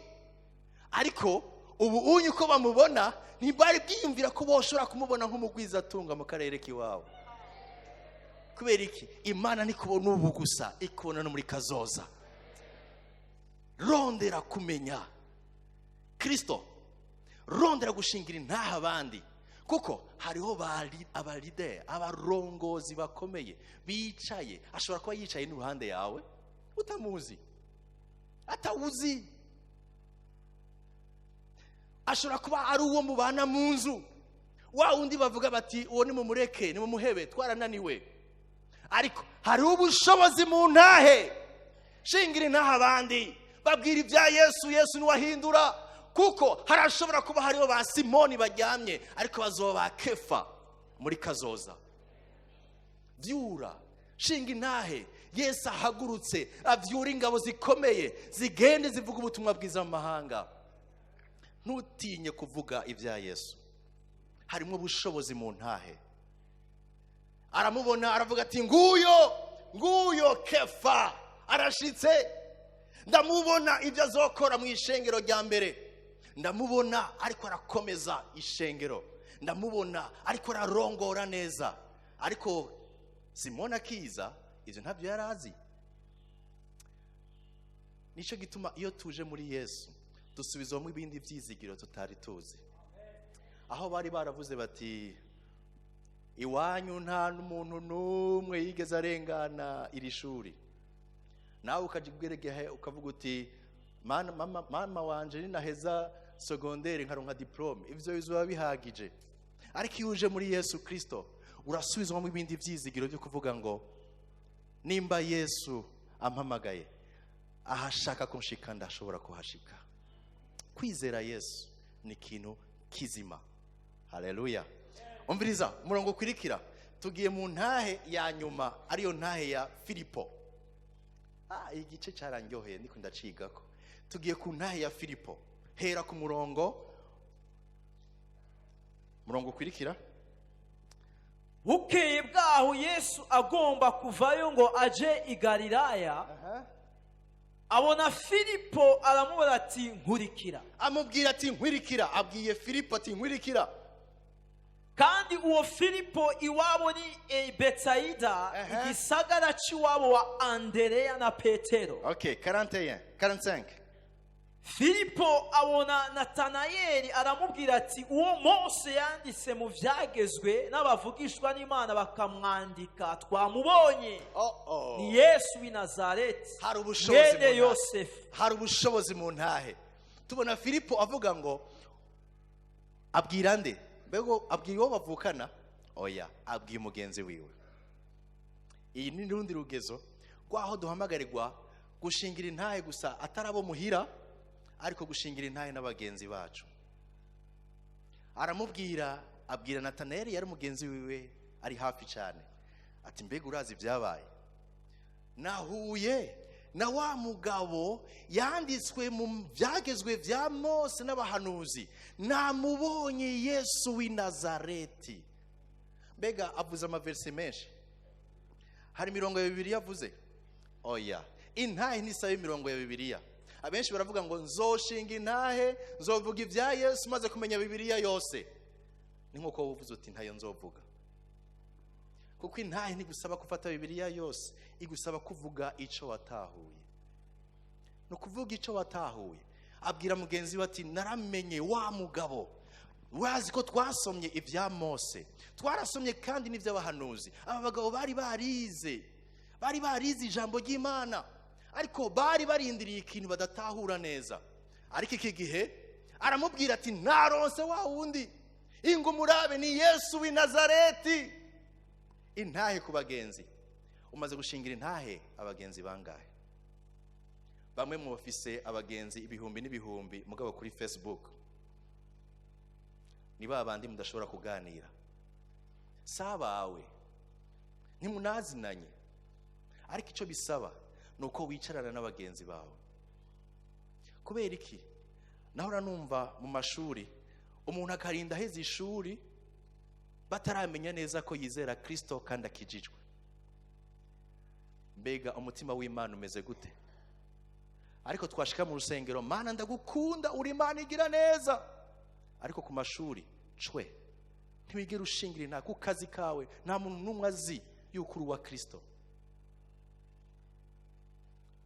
ariko ubu unye uko bamubona ntibari bwiyumvira ko boshobora kumubona nk'umugwizatunga mu karere k'iwabo. Kubera iki? Imana ntikubona ubu gusa, ikubona no muri kazoza. Rondera kumenya Kirisito, rondera gushingira intaha abandi, kuko hariho aba leader, abarongozi bakomeye bicaye. Ashobora kuba yicaye n'iruhande yawe utamuzi, atawuzi. Ashobora kuba ari uwo mubana mu nzu, wa wundi bavuga bati: "Uwo nimumureke, nimumuhebe, twarananiwe." Ariko hariho ubushobozi mu ntahe. Shingira intahe abandi, babwira ibya Yesu. Yesu niwahindura, kuko harashobora kuba hariho ba Simoni baryamye, ariko bazoba ba Kefa muri kazoza. Byura, shinga intahe. Yesu ahagurutse avyura ingabo zikomeye zigende zivuga ubutumwa bwiza mu mahanga. Ntutinye kuvuga ibya Yesu, harimo ubushobozi mu ntahe. Aramubona, aravuga ati: "Nguyo, nguyo Kefa arashitse." Ndamubona ibyo azokora mu ishengero rya mbere. Ndamubona ariko arakomeza ishengero, ndamubona ariko ararongora neza. Ariko Simoni akiza, ibyo ntabyo yari azi. Nicyo gituma iyo tuje muri Yesu dusubizwamo ibindi byizigiro tutari tuzi. Aho bari baravuze bati: "Iwanyu nta n'umuntu n'umwe yigeze arengana iri shuri," nawe ukajya ubweregehe ukavuga uti: "Mama wanje, ninaheza secondaire nkaronka diplôme, ibyo bizoba bihagije." Ariko iyo uje muri Yesu Kirisito urasubizwamo ibindi byizigiro byo kuvuga ngo: "Nimba Yesu ampamagaye, ahashaka kunshika ndashobora kuhashika." Kwizera Yesu ni ikintu kizima. Haleluya! Umviriza umurongo ukurikira. Tugiye mu ntahe ya nyuma, ariyo ntahe ya Filipo. Igice cyarandyoheye, ndiko ndacigako. Tugiye ku ntahe ya Filipo. Hera ku murongo ukurikira. Bukeye bwaho Yesu agomba kuvayo ngo aje i Galilaya, abona Filipo, aramubwira ati: "Nkurikira." Amubwira ati: "Nkurikira." Abwiye Filipo ati: "Nkurikira." Kandi uwo Filipo iwabo ni i Betsayida, igisagara cy'iwabo wa Andereya na Petero. Okay, 41, 45. Filipo abona Natanayeli, aramubwira ati: "Uwo Mose yanditse mu byagezwe n'abavugishwa n'Imana bakamwandika twamubonye, Oh. ni Yesu w'i Nazareti, Hari ubushobozi mwene mu ntahe. Yosefu." Hari ubushobozi mu ntahe. Tubona Filipo avuga ngo, abwira nde? Mbego abwira uwo bavukana? Oya, abwiye mugenzi wiwe. Iyi ni rundi rugezo rw'aho duhamagarirwa gushingira intahe gusa atari abo muhira, ariko gushingira intahe n'abagenzi bacu. Aramubwira, abwira Natanayeli yari mugenzi wiwe ari hafi cyane, ati: "Mbega urazi ibyabaye? Nahuye na wa mugabo yanditswe mu byagezwe bya Mose n'abahanuzi, namubonye, Yesu w'i Nazareti." Mbega avuze ama verset menshi? Hari imirongo ya Bibiliya avuze? Oya, intahe ntisaba imirongo ya Bibiliya. Abenshi baravuga ngo: "Nzoshinga intahe, nzovuga ibya Yesu maze kumenya Bibiliya yose." Ni nk'uko wowe uvuze uti: "Ntayo nzovuga." Kuko intahe ntigusaba gufata Bibiliya yose, igusaba kuvuga icyo watahuye. Ni ukuvuga icyo watahuye. Abwira mugenzi we ati naramenye wa mugabo, urazi ko twasomye ibya Mose, twarasomye kandi n'iby'abahanuzi. Aba bagabo bari barize, bari barize ijambo ry'Imana, ariko bari barindiriye ikintu badatahura neza. Ariko iki gihe aramubwira ati naronse wa wundi, ingo umurabe, ni Yesu w'i Nazareti. Intahe ku bagenzi. Umaze gushingira intahe abagenzi bangahe? Bamwe mu bafise abagenzi ibihumbi n'ibihumbi, mugabo kuri Facebook ni ba bandi mudashobora kuganira, si abawe, ntimunazinanye. Ariko icyo bisaba ni uko wicarana n'abagenzi bawe. Kubera iki? Nahora numva mu mashuri umuntu akarinda aheza ishuri bataramenya neza ko yizera Kristo kandi akijijwe. Mbega umutima w'Imana umeze gute? Ariko twashika mu rusengero, Mana ndagukunda, uri Imana igira neza. Ariko ku mashuri cwe ntiwigera ushingira intahe. Ku kazi kawe nta muntu n'umwe azi yuko uri uwa Kristo.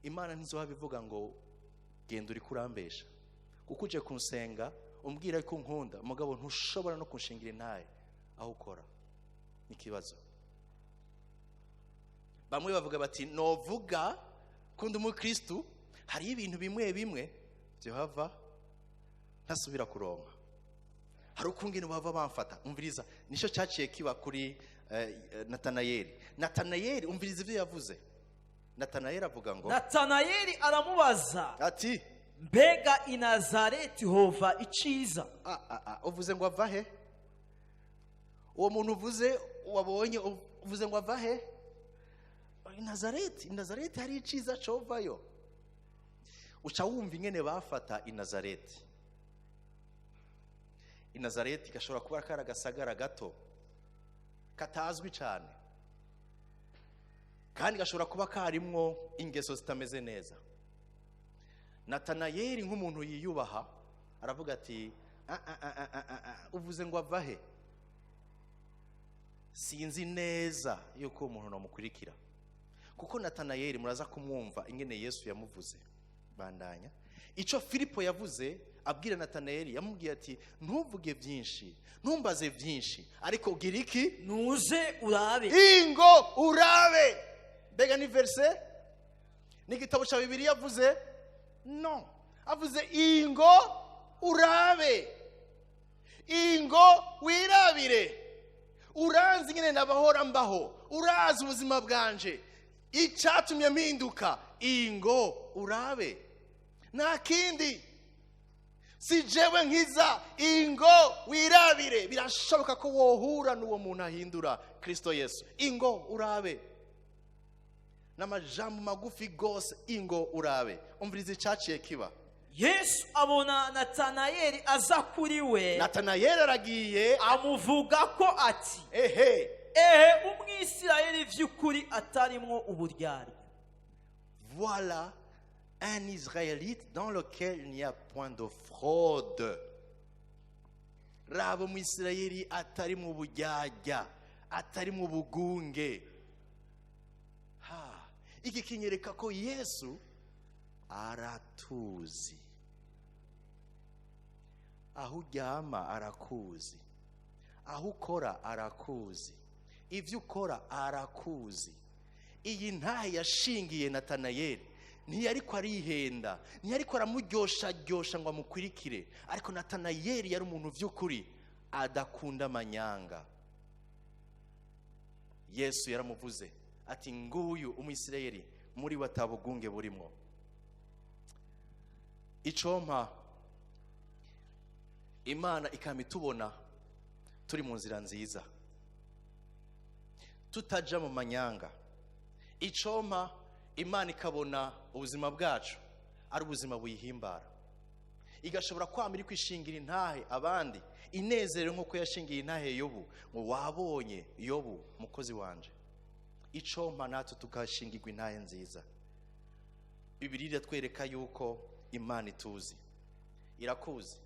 Imana ntizohava ivuga ngo genda uri kurambesha, kuko uje kunsenga umbwira ko unkunda, mugabo ntushobora no kunshingira intahe aho ukora. N'ikibazo. Bamwe bavuga bati novuga ko ndi umukristu, hariyo ibintu bimwe bimwe byohava ntasubira kuronka, hari ukungene bava bamfata. Umviriza, nicyo cyaciye kiba kuri Natanayeli. Natanayeli, umviriza ibyo yavuze. Natanayeli avuga ngo, Natanayeli aramubaza ati mbega i Nazareti hova iciza? Ah, ah, ah, uvuze ngo ava he? Uwo muntu uvuze wabonye, uvuze ngo ava he? I Nazareti. I Nazareti hari iciza covayo? Uca wumva ingene bafata i Nazareti. I Nazareti gashobora kuba kari agasagara gato katazwi cyane, kandi gashobora kuba karimwo ingeso zitameze neza. Natanayeli nk'umuntu yiyubaha aravuga ati "Ah, ah, ah, ah, ah, ah, uvuze ngo ava he? Sinzi neza yuko uwo muntu namukurikira." Kuko Natanayeli muraza kumwumva ingene Yesu yamuvuze. Bandanya icyo Filipo yavuze abwira Natanayeli. Yamubwiye ati ntuvuge byinshi, ntumbaze byinshi, ariko ugira iki? Nuze urabe. Ingo urabe. Mbega ni verse, ni igitabo cya Bibiliya avuze? No, avuze ingo urabe, ingo wirabire. Uranzi nyine nabahora mbaho, urazi ubuzima bwanje, icyatumye mpinduka. Ingo urabe, nta kindi, si jewe nkiza, ingo wirabire. Birashoboka ko wohura n'uwo muntu ahindura, Kristo Yesu. Ingo urabe, n'amajambo magufi gose, ingo urabe. Umviriza icyaciye kiba. Yesu abona Natanayeli aza kuri we, Natanayeli aragiye, amuvuga ko ati ehe, ehe, Umwisirayeli vy'ukuri atarimwo uburyarya. Voilà un Israélite dans lequel il n'y a point de fraude. Raba Umwisirayeli atari mu buryarya, atari mu bugunge. Ha, iki kinyereka ko Yesu aratuzi. Aho uryama arakuzi, aho ukora arakuzi, ibyo ukora arakuzi. Iyi ntahe yashingiye Natanayeli ntiyariko arihenda, ntiyariko aramuryosharyosha ngo amukurikire. Ariko Natanayeli yari umuntu by'ukuri adakunda amanyanga. Yesu yaramuvuze ati nguyu Umwisirayeli muri we atabugunge burimo. Icompa Imana ikaba itubona turi mu nzira nziza, tutaja mu manyanga. Icompa Imana ikabona ubuzima bwacu ari ubuzima buyihimbara, igashobora kwama iri kwishingira intahe abandi inezerewe, nk'uko yashingiye intahe Yobu ngo wabonye Yobu mukozi wanje. Icompa natwe tugashingirwa intahe nziza. Bibiliya iratwereka yuko Imana ituzi, irakuzi,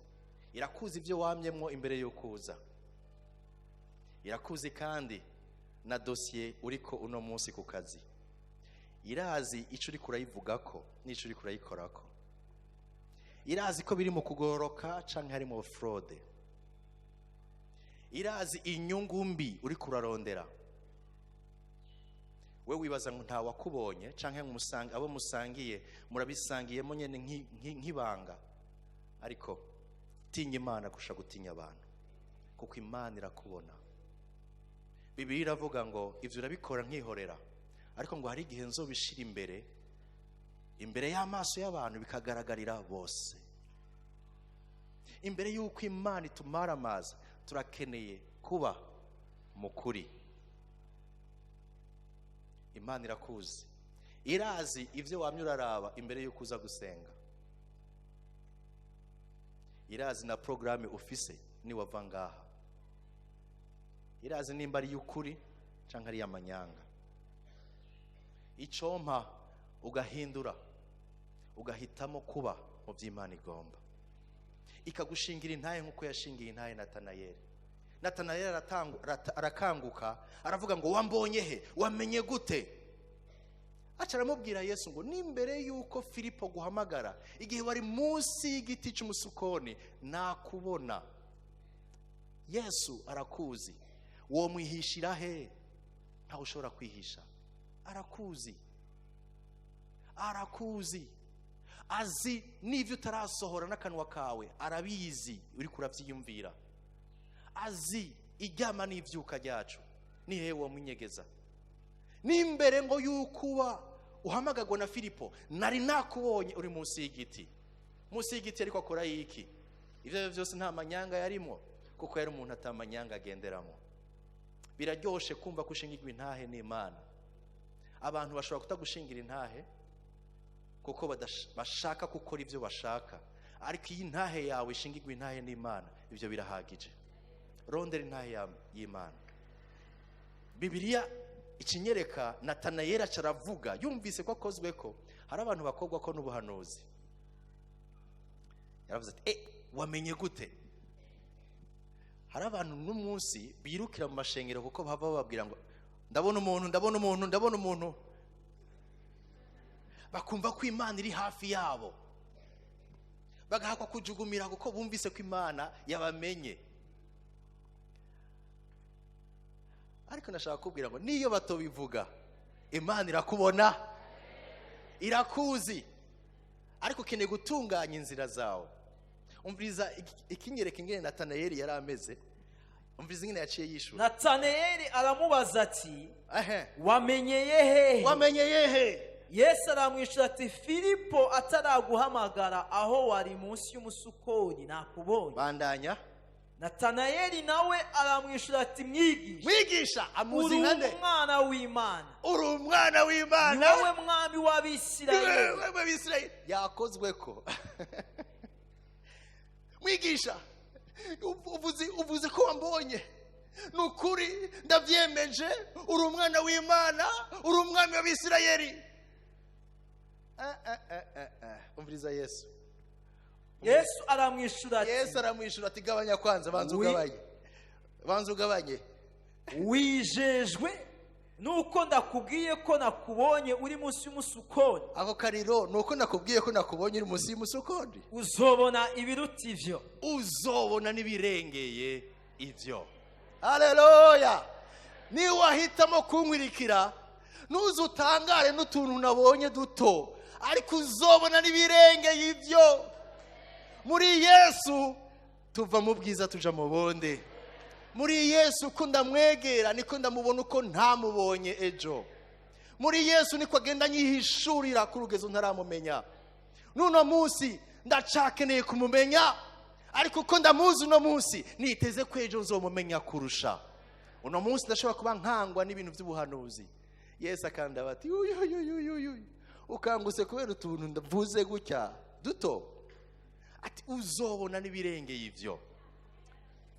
irakuzi ibyo wamyemwo imbere y'ukuza, irakuzi kandi na dosiye uriko uno munsi ku kazi. Irazi icyo uriko urayivugako n'icyo uriko urayikorako. Irazi ko biri mu kugororoka canke harimo fraude. Irazi inyungu mbi uri kurarondera. We wibaza ngo nta wakubonye, canke ngo abo musangiye murabisangiyemo nyene nk'ibanga. Ariko tinya Imana kurusha gutinya abantu, kuko Imana irakubona. Bibiliya iravuga ngo ivyo urabikora nkihorera, ariko ngo hari igihe nzobishira imbere y'amaso y'abantu, bikagaragarira bose. Imbere y'uko Imana itumara amazi, turakeneye kuba mu kuri. Imana irakuzi, irazi ibyo wamye uraraba imbere y'uko uza gusenga, irazi na porogaramu ufise niwava ngaha, irazi nimba ari iy'ukuri cyangwa ari iy'amanyanga. Icompa ugahindura, ugahitamo kuba mu by'Imana igomba, ikagushingira intahe nk'uko yashingiye intahe Natanayeli. Natanayeli arakanguka, aravuga ngo: "Wambonye he? Wamenye gute?" Aca aramubwira Yesu ngo: "N'imbere y'uko Filipo guhamagara, igihe wari munsi y'igiti cy'umusukoni, nakubona." Yesu arakuzi. Womwihishira he? Ntawe ushobora kwihisha. Arakuzi, arakuzi, azi n'ibyo utarasohora n'akanwa kawe, arabizi uri kurabyiyumvira, azi iryama n'ibyuka ryacu. Ni hehe wamwinyegeza? N'imbere ngo yuko uba uhamagagwa na Filipo, nari nakubonye uri munsi y'igiti. Munsi y'igiti, ariko akora iki? Ibyo ari byo byose nta manyanga yarimo, kuko yari umuntu atamanyanga agenderamo. Biraryoshe kumva ko ushingirwa intahe n'Imana. Abantu bashobora kutagushingira intahe kuko bashaka gukora ibyo bashaka, ariko iyi ntahe yawe ishingirwa intahe n'Imana, ibyo birahagije. Rondera intahe y'Imana. Bibiliya ikinyereka Natanayeli aca aravuga, yumvise ko akozwe, ko hari abantu bakogwa ko n'ubuhanuzi. Yaravuze ati: "Wamenye gute?" Hari abantu n'umunsi birukira mu mashengero kuko bava bababwira ngo: "Ndabona umuntu, ndabona umuntu, ndabona umuntu." Bakumva ko Imana iri hafi yabo, bagahakwa kujugumira kuko bumvise ko Imana yabamenye. Ariko nashaka kubwira ngo niyo batobivuga, Imana irakubona, irakuzi, ariko ukeneye gutunganya inzira zawe. Umviriza ikinyereka ingene Natanayeli yari ameze. Umviriza ingene yaciye yishura. Natanayeli aramubaza ati: Ehe. "Wamenyeye hehe?" Wamenyeye he? Yesu aramwishyura ati: "Filipo ataraguhamagara, aho wari munsi y'umusukoni, nakubonye." Bandanya. Natanayeli nawe aramwishyura ati: "Mwigisha, Mwigisha, amuzi uri nka nde? umwana w'Imana, Uri umwana ni w'Imana, wowe mwami w'Abisirayeli." wewe w'Abisirayeli. Yakozwe ko. "Mwigisha, uvuze ko wambonye. Ni ukuri, ndabyemeje, uri umwana w'Imana, uri umwami w'Abisirayeli." Umviriza Yesu. Yesu aramwishyura ati: Yesu aramwishyura ati: "Gabanya kwanza, banza ugabanye, banza ugabanye." "Wijejwe nuko ndakubwiye ko nakubonye uri munsi y'umusukoni?" Ako kariro ni uko nakubwiye ko nakubonye uri munsi y'umusukoni. Uzobona ibiruta ivyo. Uzobona n'ibirengeye ibyo. Haleluya! Niba wahitamo kunkwirikira, ntuze utangare n'utuntu nabonye duto, ariko uzobona n'ibirengeye ibyo. Muri Yesu tuva mu bwiza tuja mu bundi. Muri Yesu uko ndamwegera niko ndamubona uko ntamubonye ejo. Muri Yesu niko agenda anyihishurira ku rugezo ntaramumenya. N'uno munsi ndacakeneye kumumenya, ariko uko ndamuzi uno munsi, niteze ko ejo nzomumenya kurusha. Uno munsi ndashobora kuba nkangwa n'ibintu by'ubuhanuzi, Yesu akandaba ati: "Uyuyuyuyuyu, ukangutse kubera utuntu ndavuze gutya duto?" Ati: "Uzobona n'ibirengeye ivyo."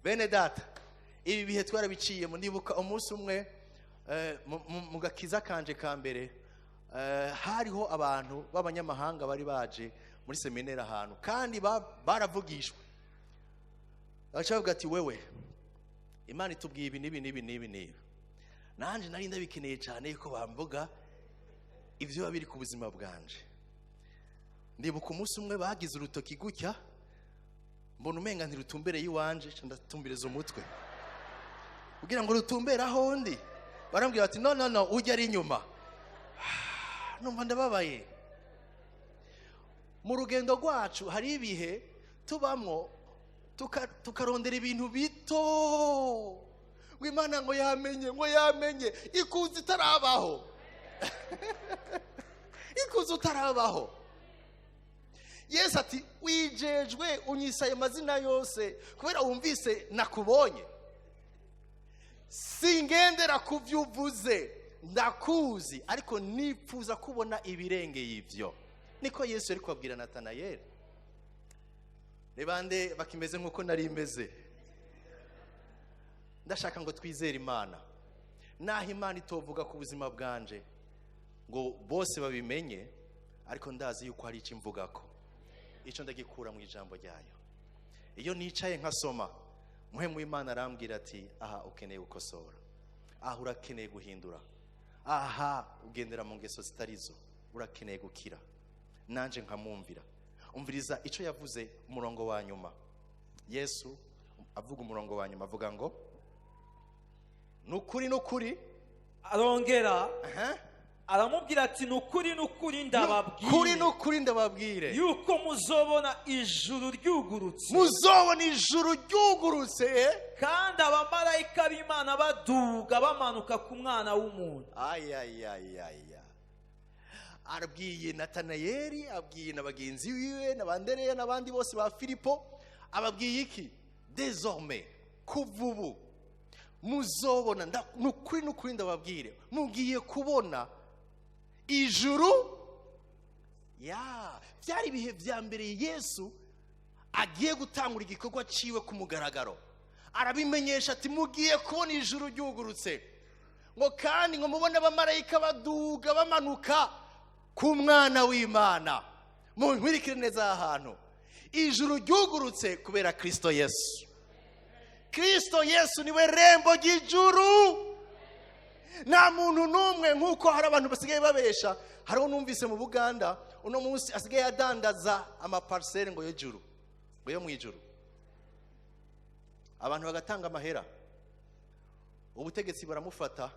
Bene data, ibi bihe twarabiciyemo. Ndibuka umunsi umwe, mu gakiza kanje ka mbere, hariho abantu b'abanyamahanga bari baje muri seminari ahantu, kandi baravugishwe. Baca bavuga ati: "Wewe, Imana itubwiye ibi n'ibi n'ibi n'ibi n'ibi." Nanjye nari ndabikeneye cyane ko bamvuga ibyo biba biri ku buzima bwanje. Ndibuka umunsi umwe bagize urutoki gutya, mbona umenga ntirutumbereye iwanje, nca ndatumbereza umutwe kugira ngo rutumbere aho ndi. Barambwira bati: "No, no, no, ujya ari inyuma." Numva ndababaye. Mu rugendo rwacu hari ibihe tubamwo tukarondera ibintu bito, ngo Imana ngo yamenye, ngo yamenye ikuzi itarabaho, ikuzi utarabaho. Yesu ati: "Wijejwe unyise ayo mazina yose kubera wumvise nakubonye. Singendera ku byo uvuze, ndakuzi, ariko nipfuza kubona ibirengeye ibyo." Niko Yesu yari kubabwira Natanayeli. Ni bande bakimeze nk'uko nari meze? Ndashaka ngo twizere Imana. Naho Imana itovuga ku buzima bwanje ngo bose babimenye, ariko ndazi yuko hari icyo imvugako. Icyo ndagikura mu ijambo ryayo. Iyo nicaye nkasoma, Mpwemu w'Imana arambwira ati: "Aha ukeneye gukosora, aha urakeneye guhindura, aha ugendera mu ngeso zitarizo, urakeneye gukira." Nanje nkamwumvira. Umviriza icyo yavuze, umurongo wa nyuma. Yesu avuga umurongo wa nyuma, avuga ngo: "Ni ukuri, ni ukuri." Arongera Aha. aramubwira ati: "Ni ukuri, ni ukuri, Kuri ndababwire ni ukuri ndababwire yuko muzobona ijuru ryugurutse, muzobona ijuru ryugurutse, kandi abamarayika b'Imana baduga bamanuka ku Mwana w'umuntu." Ayayayaya, arabwiye Natanayeli, abwiye na bagenzi biwe na Bandereya n'abandi bose ba Filipo. Ababwiye iki? "Désormais, kuva ubu, muzobona, ni ukuri, ni ukuri ndababwire, mugiye kubona ijuru." Ya byari ibihe bya mbere Yesu agiye gutangura igikorwa ciwe ku mugaragaro. Arabimenyesha ati: "Mugiye kubona ijuru ryugurutse," ngo kandi ngo mubone abamarayika baduga bamanuka ku Mwana w'Imana. Munkwirikire neza aha hantu. Ijuru ryugurutse kubera Kristo Yesu. Kristo Yesu niwe rembo ry'ijuru. Nta muntu n'umwe, nk'uko hari abantu basigaye babesha. Hariho numvise mu Buganda uno munsi asigaye adandaza amaparcelles ngo y'ijuru, ngo yo mu ijuru, abantu bagatanga amahera. Ubutegetsi baramufata,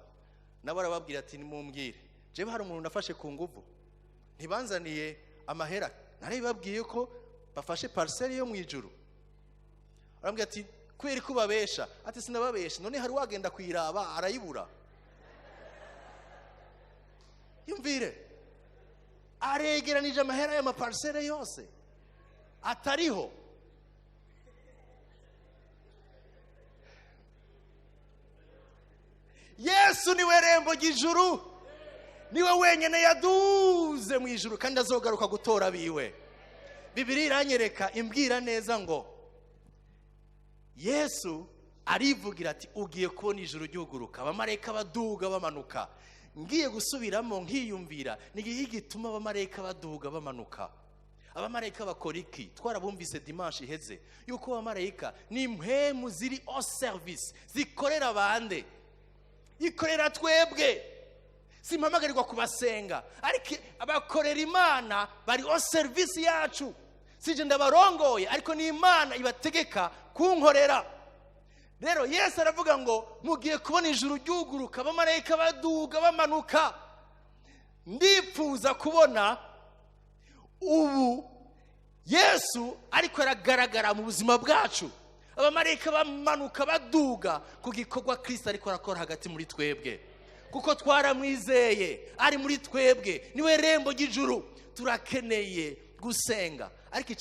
nabo arababwira ati: "Nimumbwire, jewe hari umuntu nafashe ku nguvu, ntibanzaniye amahera, narabibabwiye ko bafashe parcelle yo mu ijuru." Arambwira ati: "Kubera ko ubabesha." Ati: "Sinababesha. None hari wagenda kuyiraba arayibura?" Yumvire, aregeranije amahera y'amaparcelles yose atariho. Yesu niwe rembo ry'ijuru, niwe wenyine yaduze mu ijuru, kandi azogaruka gutora abiwe. Bibiri iranyereka, imbwira neza ngo Yesu arivugira ati: "Ugiye kubona ijuru ryuguruka, abamarayika baduga bamanuka." Ngiye gusubiramo nkiyumvira, ni iki gituma abamarayika baduga bamanuka? Abamarayika bakora iki? Twarabumvise dimanche iheze yuko abamarayika ni impwemu ziri au service, zikorera bande? Ikorera twebwe. Simpamagarirwa kubasenga, ariko abakorera Imana, bari au service yacu. Sije ndabarongoye, ariko ni Imana ibategeka kunkorera. Rero Yesu aravuga ngo mugiye kubona ijuru ryuguruka, abamarayika baduga bamanuka. Ndipfuza kubona ubu Yesu ariko aragaragara mu buzima bwacu, abamarayika bamanuka baduga ku gikorwa Kirisito ariko arakora hagati muri twebwe, kuko twaramwizeye, ari muri twebwe, niwe rembo ry'ijuru. Turakeneye gusenga, ariko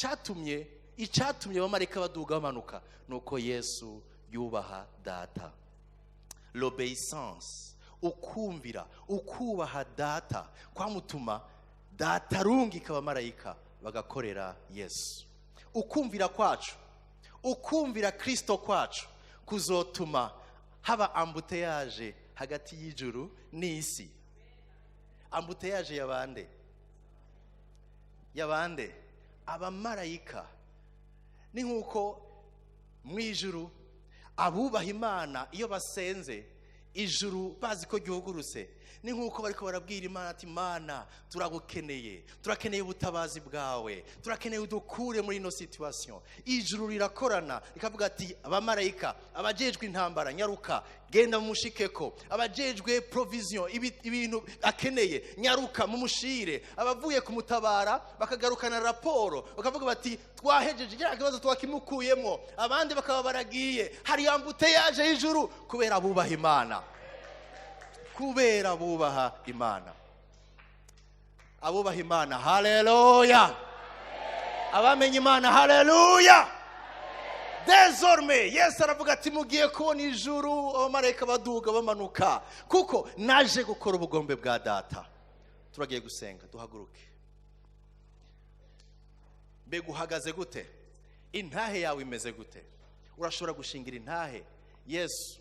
icyatumye abamarayika baduga bamanuka ni uko Yesu yubaha Data. L'obéissance, ukumvira, ukubaha Data kwamutuma Data arungika abamarayika bagakorera Yesu. Ukumvira kwacu, ukumvira Kirisito kwacu kuzotuma haba embouteillage hagati y'ijuru n'isi. Embouteillage yabande? Yabande? Abamarayika. Ni nk'uko mu ijuru abubaha Imana iyo basenze Ijuru bazi ko ryugurutse, ni nk'uko bariko barabwira Imana ati: "Mana, turagukeneye, turakeneye ubutabazi bwawe, turakeneye udukure muri ino situation." Ijuru rirakorana rikavuga ati: "Abamarayika, abajejwe intambara, nyaruka, genda mumushikeko. Abajejwe provision, ibintu akeneye, nyaruka mumushire." Abavuye kumutabara bakagarukana raporo, bakavuga bati: "Twahejeje kiriya kibazo, twakimukuyemo." Abandi bakaba baragiye. Hari embouteillage y'ijuru kubera bubaha Imana, kubera bubaha Imana. Abubaha Imana, haleluya! Abamenye Imana, haleluya! Désormais Yesu aravuga ati: "Mugiye kubona ijuru, abamarayika baduga bamanuka, kuko naje gukora ubugombe bwa Data." Turagiye gusenga, duhaguruke. Mbega uhagaze gute? Intahe yawe imeze gute? Urashobora gushingira intahe Yesu?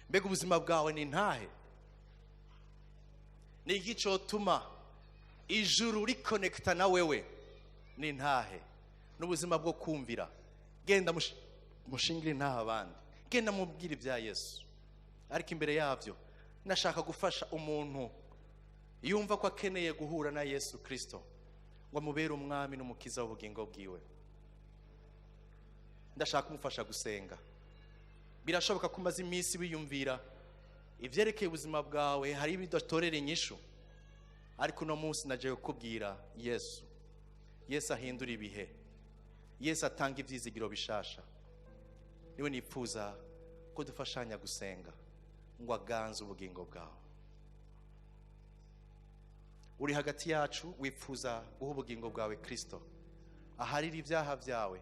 Mbega ubuzima bwawe ni intahe? Ni iki cyotuma ijuru rikonekita na wewe? Ni intahe n'ubuzima bwo kumvira. Genda mushingire intahe abandi, genda mubwire ibya Yesu. Ariko imbere yabyo, nashaka gufasha umuntu yumva ko akeneye guhura na Yesu Kirisito ngo amubere umwami n'umukiza w'ubugingo bwiwe. Ndashaka kumufasha gusenga. Birashoboka ko umaze iminsi wiyumvira ibyerekeye ubuzima bwawe, hari ibidatorera inyishu, ariko uno munsi nagiye kukubwira Yesu. Yesu ahindura ibihe, Yesu atanga ibyizigiro bishasha. Niwe nifuza ko dufashanya gusenga ngo aganze ubugingo bwawe. Uri hagati yacu wifuza guha ubugingo bwawe Kirisito, aharira ibyaha byawe,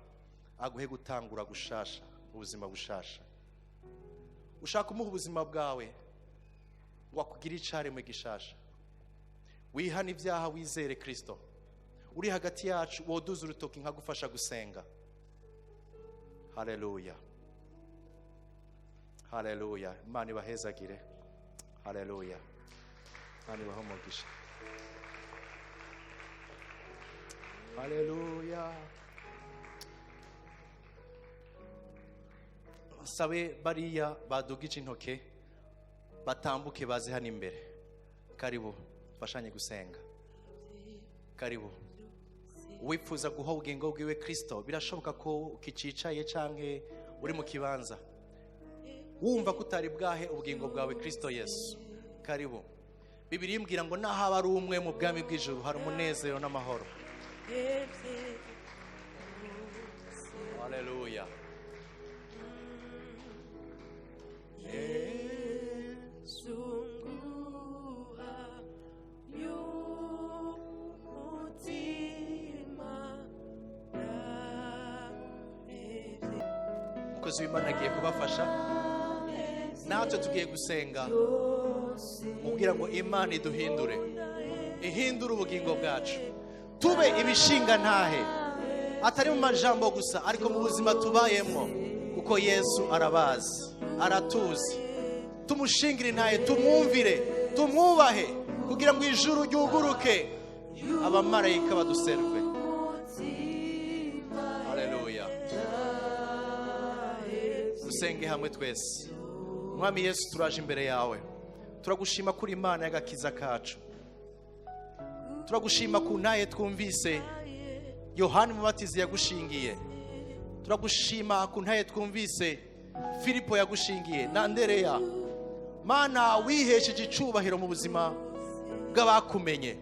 aguhe gutangura gushasha, ubuzima bushasha. Ushaka kumuha ubuzima bwawe ngo akugire icaremwe gishasha, wihane ibyaha, wizere Kirisito. Uri hagati yacu, woduza urutoki nkagufasha gusenga. Haleluya, haleluya! Imana ibahezagire. Haleluya! Imana ibahe umugisha. Haleluya! Sabe bariya badugije intoke batambuke baze hano imbere. Karibu, fashanyi gusenga. Karibu. Uwifuza guha ubugingo bwiwe Kristo, birashoboka ko ukicicaye canke uri mu kibanza wumva ko utari bwahe ubugingo bwawe Kristo Yesu, karibu. Bibiliya imbwira ngo naho aba ari umwe, mu bwami bw'ijuru hari umunezero n'amahoro. Haleluya! Zunguha y'umutima ndahebye. Umukozi w'Imana agiye kubafasha, natwe tugiye gusenga mubwira ngo Imana iduhindure, ihindure ubugingo bwacu, tube ibishinga ntahe, atari mu majambo gusa ariko mu buzima tubayemo, kuko Yesu arabazi, aratuzi. Tumushingire intahe, tumwumvire, tumwubahe, kugira ngo ijuru ryuguruke, abamarayika baduserve. Haleluya! Dusenge hamwe twese. Mwami Yesu, turaje imbere yawe, turagushima kuri Imana y'agakiza kacu. Turagushima ku ntahe twumvise Yohani Mubatizi yagushingiye. Turagushima ku ntahe twumvise Filipo yagushingiye na Andereya. Mana, wihesheje icubahiro mu buzima bw'abakumenye.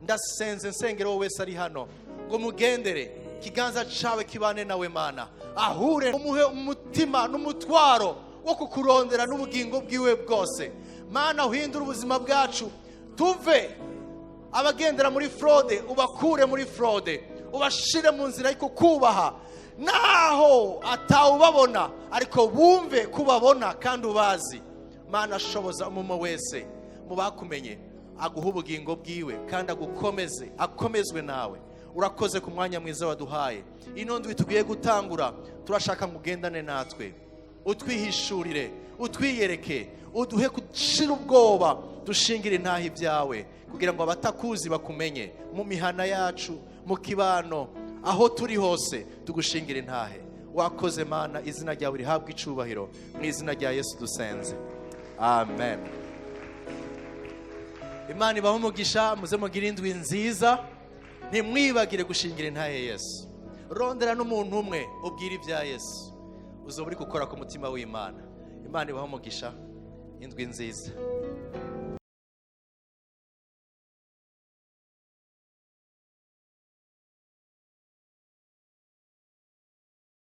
Ndasenze, nsengero wowe wese ari hano ngo mugendere, ikiganza cawe kibane nawe. Mana, ahure, umuhe umutima n'umutwaro wo kukurondera n'ubugingo bwiwe bwose. Mana, uhindure ubuzima bwacu, tuve abagendera muri fraude, ubakure muri fraude, ubashire mu nzira yo kukubaha, naho atawubabona ariko bumve kubabona kandi ubazi. Mana, ashoboza umwe wese mu bakumenye aguha ubugingo bwiwe kandi agukomeze, akomezwe nawe. Urakoze ku mwanya mwiza waduhaye. Ino ndwi tugiye gutangura, turashaka ngo ugendane natwe, utwihishurire, utwiyereke, uduhe gushira ubwoba, dushingire intahe ibyawe, kugira ngo abatakuzi bakumenye mu mihana yacu, mu kibano, aho turi hose tugushingire intahe. Wakoze Mana, izina ryawe rihabwe icubahiro. Mu izina rya Yesu dusenze. Amen. Imana ibahe umugisha. Muze mugire indwi nziza. Ntimwibagire gushingira intahe Yesu. Rondera n'umuntu umwe ubwira ibya Yesu, uzoba uri gukora ku mutima w'Imana. Imana ibahe umugisha. Indwi nziza.